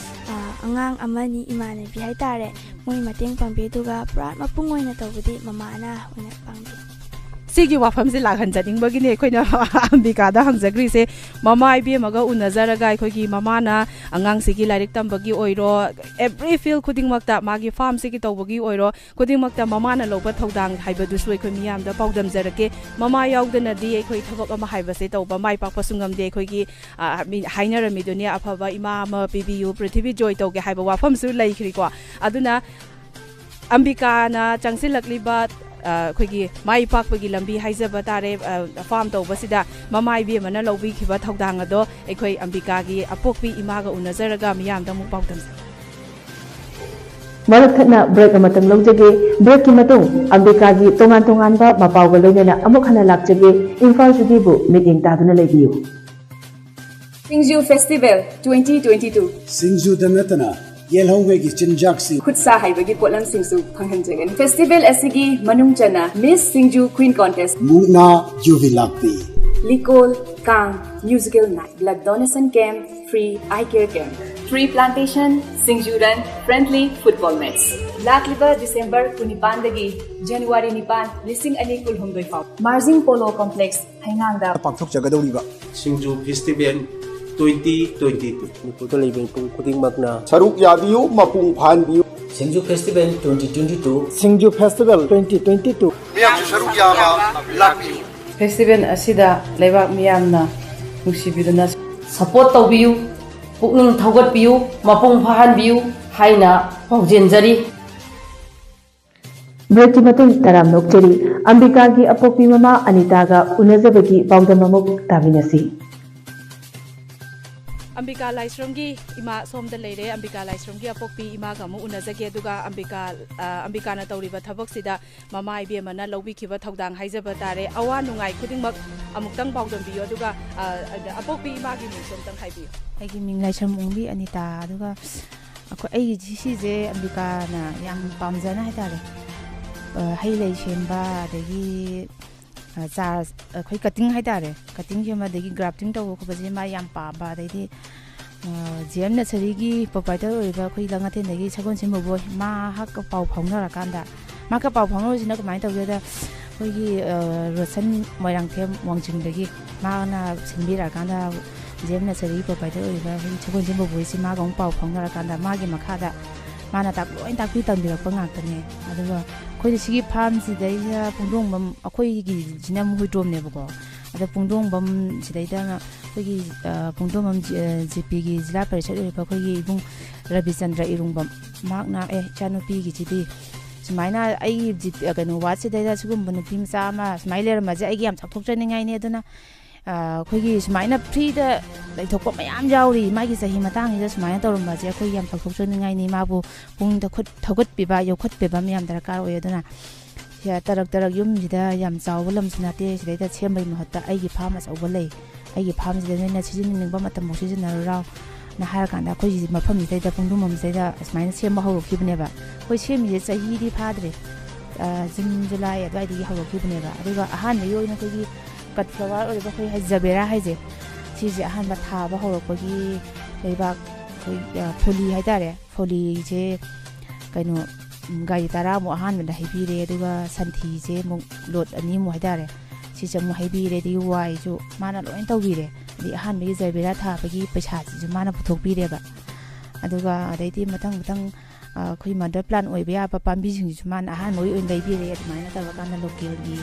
ꯑ, ꯑꯉꯥꯡ ꯑꯃꯅꯤ, ꯏꯃꯥꯟꯅꯕꯤ ꯍꯥꯏꯇꯥꯔꯦ, ꯃꯣꯏ ꯃꯇꯦꯡ ꯄꯥꯡꯕꯤ, ꯑꯗꯨꯒ ꯄꯨꯔꯥ ꯃꯄꯨꯡ ꯑꯣꯏꯅ ꯇꯧꯕꯗꯤ ꯃꯃꯥꯅ ꯑꯣꯏꯅ ꯄꯥꯡꯕꯤ꯫ ꯁꯤꯒꯤ ꯋꯥꯐꯝꯁꯦ ꯂꯥꯛꯍꯟꯖꯅꯤꯡꯕꯒꯤꯅꯦ ꯑꯩꯈꯣꯏꯅ ꯑꯝꯕꯤꯀꯥꯗ ꯍꯪꯖꯈ꯭ꯔꯤꯁꯦ꯫ ꯃꯃꯥ ꯏꯕꯦꯝꯃꯒ ꯎꯅꯖꯔꯒ ꯑꯩꯈꯣꯏꯒꯤ ꯃꯃꯥꯅ ꯑꯉꯥꯡꯁꯤꯒꯤ ꯂꯥꯏꯔꯤꯛ ꯇꯝꯕꯒꯤ ꯑꯣꯏꯔꯣ, every field ꯈꯨꯗꯤꯡꯃꯛꯇ, ꯃꯥꯒꯤ farm ꯁꯤꯒꯤ ꯇꯧꯕꯒꯤ ꯑꯣꯏꯔꯣ, ꯈꯨꯗꯤꯡꯃꯛꯇ ꯃꯃꯥꯅ ꯂꯧꯕ ꯊꯧꯗꯥꯡ ꯍꯥꯏꯕꯗꯨꯁꯨ ꯑꯩꯈꯣꯏ ꯃꯤꯌꯥꯝꯗ ꯄꯥꯎꯗꯝꯖꯔꯛꯀꯦ꯫ ꯃꯃꯥ ꯌꯥꯎꯗꯅꯗꯤ ꯑꯩꯈꯣꯏ ꯊꯕꯛ ꯑꯃ ꯍꯥꯏꯕꯁꯦ ꯇꯧꯕ ꯃꯥꯏ ꯄꯥꯛꯄꯁꯨ ꯉꯝꯗꯦ꯫ ꯑꯩꯈꯣꯏꯒꯤ, ꯑ, ꯃꯤ ꯍꯥꯏꯅꯔꯝꯃꯤꯗꯨꯅꯤ, "ꯑꯐꯕ ꯏꯃꯥ ꯑꯃ ꯄꯤꯕꯤꯌꯨ, ꯄ꯭ꯔꯤꯊꯤꯕꯤ ꯖꯣꯏ ꯇꯧꯒꯦ" ꯍꯥꯏꯕ ꯋꯥꯐꯝꯁꯨ ꯂꯩꯈ꯭ꯔꯤꯀꯣ꯫ ꯑꯗꯨꯅ ꯑꯝꯕꯤꯀꯥꯅ ꯆꯪꯁꯤꯜꯂꯛꯂꯤꯕ, ꯑ, ꯑꯩꯈꯣꯏꯒꯤ ꯃꯥꯏ ꯄꯥꯛꯄꯒꯤ ꯂꯝꯕꯤ ꯍꯥꯏꯖꯕ ꯇꯥꯔꯦ, ꯑ, farm ꯇꯧꯕꯁꯤꯗ ꯃꯃꯥ ꯏꯕꯦꯝꯃꯅ ꯂꯧꯕꯤꯈꯤꯕ ꯊꯧꯗꯥꯡ ꯑꯗꯣ ꯑꯩꯈꯣꯏ ꯑꯝꯕꯤꯀꯥꯒꯤ ꯑꯄꯣꯛꯄꯤ ꯏꯃꯥꯒ ꯎꯅꯖꯔꯒ ꯃꯤꯌꯥꯝꯗ ꯑꯃꯨꯛ ꯄꯥꯎꯗꯝꯖꯒꯦ꯫ ꯃꯔꯛ ꯊꯠꯅ break ꯑꯃꯇꯪ ꯂꯧꯖꯒꯦ꯫ Break ꯀꯤ ꯃꯇꯨꯡ ꯑꯝꯕꯤꯀꯥꯒꯤ ꯇꯣꯉꯥꯟ ꯇꯣꯉꯥꯟꯕ ꯃꯄꯥꯎꯒ ꯂꯣꯏꯅꯅ ꯑꯃꯨꯛ ꯍꯟꯅ ꯂꯥꯛꯆꯒꯦ꯫ ꯏꯝꯐꯥꯜ ꯁꯤꯇꯤꯕꯨ ꯃꯤꯠꯌꯦꯡ ꯇꯥꯗꯨꯅ ꯂꯩꯕꯤꯌꯨ꯫ ꯁꯤꯡꯖꯨ Festival twenty twenty-two꯫ ꯁꯤꯡꯖꯨꯗ ꯅꯠꯇꯅ ꯌꯦꯜꯍꯧꯉꯩꯒꯤ ꯆꯤꯟꯖꯥꯛꯁꯤꯡ, ꯈꯨꯠ ꯁꯥ ꯍꯩꯕꯒꯤ ꯄꯣꯠꯂꯝꯁꯤꯡꯁꯨ ꯐꯪꯍꯟꯖꯒꯅꯤ꯫ Festival ꯑꯁꯤꯒꯤ ꯃꯅꯨꯡ ꯆꯟꯅ Miss ꯁꯤꯡꯖꯨ Queen Contest, ꯃꯨꯛꯅꯥ ꯌꯨꯕꯤ ꯂꯥꯛꯄꯤ, ꯂꯤꯀꯣꯜ, ꯀꯥꯡ, musical night, blood donation camp, free eye care camp, tree plantation, ꯁꯤꯡꯖꯨ run, friendly football match꯫ ꯂꯥꯛꯂꯤꯕ December ꯀꯨꯟꯅꯤꯄꯥꯟꯗꯒꯤ January ꯅꯤꯄꯥꯟ, ꯂꯤꯁꯤꯡ ꯑꯅꯤ ꯀꯨꯟꯍꯨꯝꯗꯣꯏ ꯐꯥꯎ ꯃꯥꯔꯖꯤꯡ ꯄꯣꯂꯣ ꯀꯣꯝꯄ꯭ꯂꯦꯛꯁ ꯍꯩꯉꯥꯡꯗ ꯄꯥꯡꯊꯣꯛꯆꯒꯗꯧꯔꯤꯕ ꯁꯤꯡꯖꯨ Festival twenty twenty-two꯫ ꯃꯅꯤꯄꯨꯔꯗ ꯂꯩꯕ ꯃꯤꯄꯨꯝ ꯈꯨꯗꯤꯡꯃꯛꯅ ꯁꯔꯨꯛ ꯌꯥꯕꯤꯌꯨ, ꯃꯄꯨꯡ ꯐꯥꯍꯟꯕꯤꯌꯨ꯫ ꯁꯤꯡꯖꯨ Festival twenty twenty-two꯫ ꯁꯤꯡꯖꯨ Festival twenty twenty-two꯫ ꯃꯤꯌꯥꯝꯁꯨ ꯁꯔꯨꯛ ꯌꯥꯕ ꯂꯥꯛꯄꯤꯌꯨ꯫ Festival ꯑꯁꯤꯗ ꯂꯩꯕꯥꯛ ꯃꯤꯌꯥꯝꯅ ꯅꯨꯡꯁꯤꯕꯤꯗꯨꯅ ꯁꯄꯣꯔꯠ ꯇꯧꯕꯤꯌꯨ, ꯄꯨꯛꯅꯤꯡ ꯊꯧꯒꯠꯄꯤꯌꯨ, ꯃꯄꯨꯡ ꯐꯥꯍꯟꯕꯤꯌꯨ ꯍꯥꯏꯅ ꯄꯥꯎꯖꯦꯟꯖꯔꯤ꯫ ꯕ꯭ꯔꯦꯛꯀꯤ ꯃꯇꯨꯡ ꯇꯔꯥꯝꯅ ꯑꯣꯛꯆꯔꯤ꯫ ꯑꯝꯕꯤꯀꯥꯒꯤ ꯑꯄꯣꯛꯄꯤ ꯃꯃꯥ ꯑꯅꯤꯇꯥꯒ ꯎꯅꯖꯕꯒꯤ ꯄꯥꯎꯗꯝ ꯑꯃꯨꯛ ꯇꯥꯃꯤꯟꯅꯁꯤ꯫ ꯑꯝꯕꯤꯀꯥ ꯂꯥꯏꯁ꯭ꯔꯝꯒꯤ ꯏꯃꯥ ꯁꯣꯝꯗ ꯂꯩꯔꯦ꯫ ꯑꯝꯕꯤꯀꯥ ꯂꯥꯏꯁ꯭ꯔꯝꯒꯤ ꯑꯄꯣꯛꯄꯤ ꯏꯃꯥꯒ ꯑꯃꯨꯛ ꯎꯅꯖꯒꯦ꯫ ꯑꯗꯨꯒ ꯑꯝꯕꯤꯀꯥ, ꯑ, ꯑꯝꯕꯤꯀꯥꯅ ꯇꯧꯔꯤꯕ ꯊꯕꯛꯁꯤꯗ ꯃꯃꯥ ꯏꯕꯦꯝꯃꯅ ꯂꯧꯕꯤꯈꯤꯕ ꯊꯧꯗꯥꯡ ꯍꯥꯏꯖꯕ ꯇꯥꯔꯦ꯫ ꯑꯋꯥ ꯅꯨꯡꯉꯥꯏ ꯈꯨꯗꯤꯡꯃꯛ ꯑꯃꯨꯛꯇꯪ ꯄꯥꯎꯗꯝꯕꯤꯌꯨ꯫ ꯑꯗꯨꯒ, ꯑ, ꯑꯄꯣꯛꯄꯤ ꯏꯃꯥꯒꯤ ꯃꯤꯡꯁꯨ ꯑꯃꯨꯛꯇꯪ ꯍꯥꯏꯕꯤꯌꯨ꯫ ꯑꯩꯒꯤ ꯃꯤꯡ ꯂꯥꯏꯁ꯭ꯔꯝ ꯑꯣꯡꯕꯤ ꯑꯅꯤꯇꯥ꯫ ꯑꯗꯨꯒ ꯑꯩꯈꯣꯏ, ꯑꯩꯒꯤ ꯁꯤꯁꯦ ꯑꯝꯕꯤꯀꯥꯅ ꯌꯥꯝ ꯄꯥꯝꯖꯅ ꯍꯥꯏꯇꯥꯔꯦ, ꯑ, ꯍꯩ ꯂꯩ ꯁꯦꯝꯕ, ꯑꯗꯒꯤ, ꯑ, ꯆꯥꯔ, ꯑꯩꯈꯣꯏ ꯀꯇꯤꯡ ꯍꯥꯏꯇꯥꯔꯦ, ꯀꯇꯤꯡ ꯁꯦꯝꯕ, ꯑꯗꯒꯤ ꯒ꯭ꯔꯥꯐꯇꯤꯡ ꯇꯧꯕ ꯈꯣꯠꯄꯁꯦ ꯃꯥ ꯌꯥꯝ ꯄꯥꯝꯕ꯫ ꯑꯗꯩꯗꯤ, ꯑ, ꯖꯤ ꯑꯦꯝ ꯅꯁꯔꯤꯒꯤ ꯄ꯭ꯔꯣꯄꯥꯏꯇꯔ ꯑꯣꯏꯔꯤꯕ ꯑꯩꯈꯣꯏ ꯂꯪꯉꯊꯦꯟꯗꯒꯤ ꯁꯒꯣꯜꯁꯦꯝ ꯕꯣꯕꯣꯏ, ꯃꯍꯥꯛꯀ ꯄꯥꯎ ꯐꯥꯎꯅꯔꯀꯥꯟꯗ, ꯃꯍꯥꯛꯀ ꯄꯥꯎ ꯐꯥꯎꯅꯕꯁꯤꯅ ꯀꯃꯥꯏꯅ ꯇꯧꯒꯦꯗ, ꯑꯩꯈꯣꯏꯒꯤ, ꯑ, ꯔꯣꯁꯟ ꯃꯣꯏꯔꯥꯡꯊꯦꯝ ꯋꯥꯡꯖꯤꯡꯗꯒꯤ ꯃꯥꯅ ꯁꯤꯟꯕꯤꯔꯛꯑꯀꯥꯟꯗ, ꯖꯤ ꯑꯦꯝ ꯅꯁꯔꯤꯒꯤ ꯄ꯭ꯔꯣꯄꯥꯏꯇꯔ ꯑꯣꯏꯔꯤꯕ ꯑꯩꯈꯣꯏꯒꯤ ꯁꯒꯣꯜꯁꯦꯝ ꯕꯣꯕꯣꯏꯁꯤ ꯃꯥꯒ ꯑꯃꯨꯛ ꯄꯥꯎ ꯐꯥꯎꯅꯔꯀꯥꯟꯗ, ꯃꯥꯒꯤ ꯃꯈꯥꯗ ꯃꯥꯅ ꯇꯥꯛ-, ꯂꯣꯏ ꯇꯥꯛꯄꯤ ꯇꯝꯕꯤꯔꯛꯄ ꯉꯥꯛꯇꯅꯦ꯫ ꯑꯗꯨꯒ ꯑꯩꯈꯣꯏꯅ ꯁꯤꯒꯤ ꯐꯥꯔꯝꯁꯤꯗꯩꯗ ꯄꯨꯡꯗꯣꯡꯕꯝ, ꯑꯩꯈꯣꯏꯒꯤꯁꯤꯅ ꯑꯃꯨꯛ ꯍꯨꯏꯗ꯭ꯔꯣꯝꯅꯦꯕꯀꯣ꯫ ꯑꯗꯣ ꯄꯨꯡꯗꯣꯡꯕꯝ ꯁꯤꯗꯩꯗ ꯑꯩꯈꯣꯏꯒꯤ, ꯑ, ꯄꯨꯡꯗꯣꯡꯕꯝ ꯖꯤ-, ꯑ, ꯖꯤ ꯄꯤꯒꯤ ꯖꯤꯂꯥ ꯄꯔꯤꯁꯠ ꯑꯣꯏꯔꯤꯕ ꯑꯩꯈꯣꯏꯒꯤ ꯏꯕꯨꯡ ꯔꯕꯤꯆꯟꯗ꯭ꯔ ꯏꯔꯨꯡꯕꯝ, ꯃꯍꯥꯛꯅ, "ꯑꯦ, ꯏꯆꯥꯅꯨꯄꯤꯒꯤꯁꯤꯗꯤ ꯁꯨꯃꯥꯏꯅ ꯑꯩꯒꯤ ꯖꯤ-, ꯑ, ꯀꯩꯅꯣ, ꯋꯥꯔꯗꯁꯤꯗꯩꯗ ꯁꯤꯒꯨꯝꯕ ꯅꯨꯄꯤ ꯃꯆꯥ ꯑꯃ ꯁꯨꯃꯥꯏꯅ ꯂꯩꯔꯝꯕꯁꯦ ꯑꯩꯒꯤ ꯌꯥꯝ ꯆꯥꯎꯊꯣꯛꯆꯅꯤꯡꯉꯥꯏꯅꯤ꯫ ꯑꯗꯨꯅ, ꯑ, ꯑꯩꯈꯣꯏꯒꯤ ꯁꯨꯃꯥꯏꯅ ꯐ꯭ꯔꯤꯗ ꯂꯩꯊꯣꯛꯄ ꯃꯌꯥꯝ ꯌꯥꯎꯔꯤ꯫ ꯃꯥꯒꯤ ꯆꯍꯤ ꯃꯇꯥꯡꯁꯤꯗ ꯁꯨꯃꯥꯏꯅ ꯇꯧꯔꯝꯕꯁꯦ ꯑꯩꯈꯣꯏ ꯌꯥꯝ ꯆꯥꯎꯊꯣꯛꯆꯅꯤꯡꯉꯥꯏꯅꯤ꯫ ꯃꯥꯕꯨ ꯄꯨꯛꯅꯤꯡ ꯊꯧꯒꯠ-, ꯊꯧꯒꯠꯄꯤꯕ, ꯌꯣꯛꯈꯠꯄꯤꯕ ꯑꯃ ꯌꯥꯝ ꯗꯔꯀꯥꯔ ꯑꯣꯏ꯫ ꯑꯗꯨꯅ ꯁꯤꯗ ꯇꯔꯛ ꯇꯔꯛ ꯌꯨꯝꯁꯤꯗ ꯌꯥꯝ ꯆꯥꯎꯕ ꯂꯝꯁꯨ ꯅꯠꯇꯦ, ꯁꯤꯗꯩꯗ ꯁꯦꯝꯕꯒꯤ ꯃꯍꯨꯠꯇ ꯑꯩꯒꯤ ꯐꯥꯔꯝ ꯑꯆꯧꯕ ꯂꯩ, ꯑꯩꯒꯤ ꯐꯥꯔꯝꯁꯤꯗ ꯅꯣꯏꯅ ꯁꯤꯖꯤꯟꯅꯅꯤꯡꯕ ꯃꯇꯝꯐꯥꯎ ꯁꯤꯖꯤꯟꯅꯔꯨꯔꯥꯎꯅ ꯍꯥꯏꯔꯀꯥꯟꯗ ꯑꯩꯈꯣꯏꯒꯤ ꯃꯐꯝꯁꯤꯗꯩꯗ ꯄꯨꯡꯗꯣꯡꯕꯝꯁꯤꯗꯩꯗ ꯑꯁꯨꯃꯥꯏꯅ ꯁꯦꯝꯕ ꯍꯧꯔꯛꯈꯤꯕꯅꯦꯕ꯫ ꯑꯩꯈꯣꯏ ꯁꯦꯝꯃꯤꯁꯦ ꯆꯍꯤꯗꯤ ꯐꯥꯗ꯭ꯔꯤ, ꯑ, ꯖꯨꯟ, ꯖꯨꯂꯥꯏ ꯑꯗꯨꯋꯥꯏꯗꯒꯤ ꯍꯧꯔꯛꯈꯤꯕꯅꯦꯕ꯫ ꯑꯗꯨꯒ ꯑꯍꯥꯟꯕꯒꯤ ꯑꯣꯏꯅ ꯑꯩꯈꯣꯏꯒꯤ ꯀꯠ ꯐ꯭ꯂꯥꯋꯔ ꯑꯣꯏꯔꯤꯕ ꯑꯩꯈꯣꯏ ꯖꯕꯦꯔꯥ ꯍꯥꯏꯁꯦ, ꯁꯤꯁꯦ ꯑꯍꯥꯟꯕ ꯊꯥꯕ ꯍꯧꯔꯛꯄꯒꯤ ꯂꯩꯕꯥꯛ, ꯑꯩꯈꯣꯏ, ꯑ, ꯐꯣꯂꯤ ꯍꯥꯏꯇꯥꯔꯦ, ꯐꯣꯂꯤꯁꯦ ꯀꯩꯅꯣ, ꯎꯝ, ꯒꯥꯔꯤ ꯇꯔꯥꯃꯨꯛ ꯑꯍꯥꯟꯕꯗ ꯍꯩꯕꯤꯔꯦ꯫ ꯑꯗꯨꯒ ꯁꯟꯊꯤꯁꯦ ꯑꯃꯨꯛ ꯂꯣꯠ ꯑꯅꯤꯃꯨꯛ ꯍꯥꯏꯇꯥꯔꯦ, ꯁꯤꯁꯦ ꯑꯃꯨꯛ ꯍꯩꯕꯤꯔꯦ꯫ ꯑꯗꯒꯤ ꯋꯥꯏꯁꯨ ꯃꯥꯅ ꯂꯣꯏꯅ ꯇꯧꯕꯤꯔꯦ꯫ ꯑꯗꯒꯤ ꯑꯍꯥꯟꯕꯒꯤ ꯖꯕꯦꯔꯥ ꯊꯥꯕꯒꯤ ꯄꯩꯁꯥꯁꯤꯁꯨ ꯃꯥꯅ ꯄꯨꯊꯣꯛꯄꯤꯔꯦꯕ꯫ ꯑꯗꯨꯒ ꯑꯗꯩꯗꯤ ꯃꯊꯪ ꯃꯊꯪ, ꯑ, ꯑꯩꯈꯣꯏ ꯃꯗꯔ ꯄ꯭ꯂꯥꯟ ꯑꯣꯏꯕ ꯌꯥꯕ ꯄꯥꯝꯕꯤꯁꯤꯡꯁꯤꯁꯨ ꯃꯥꯅ ꯑꯍꯥꯟꯕꯒꯤ ꯑꯣꯏꯅ ꯂꯩꯕꯤꯔꯦ꯫ ꯑꯗꯨꯃꯥꯏꯅ ꯇꯧꯔꯀꯥꯟꯗ ꯂꯣꯀꯦꯜꯒꯤ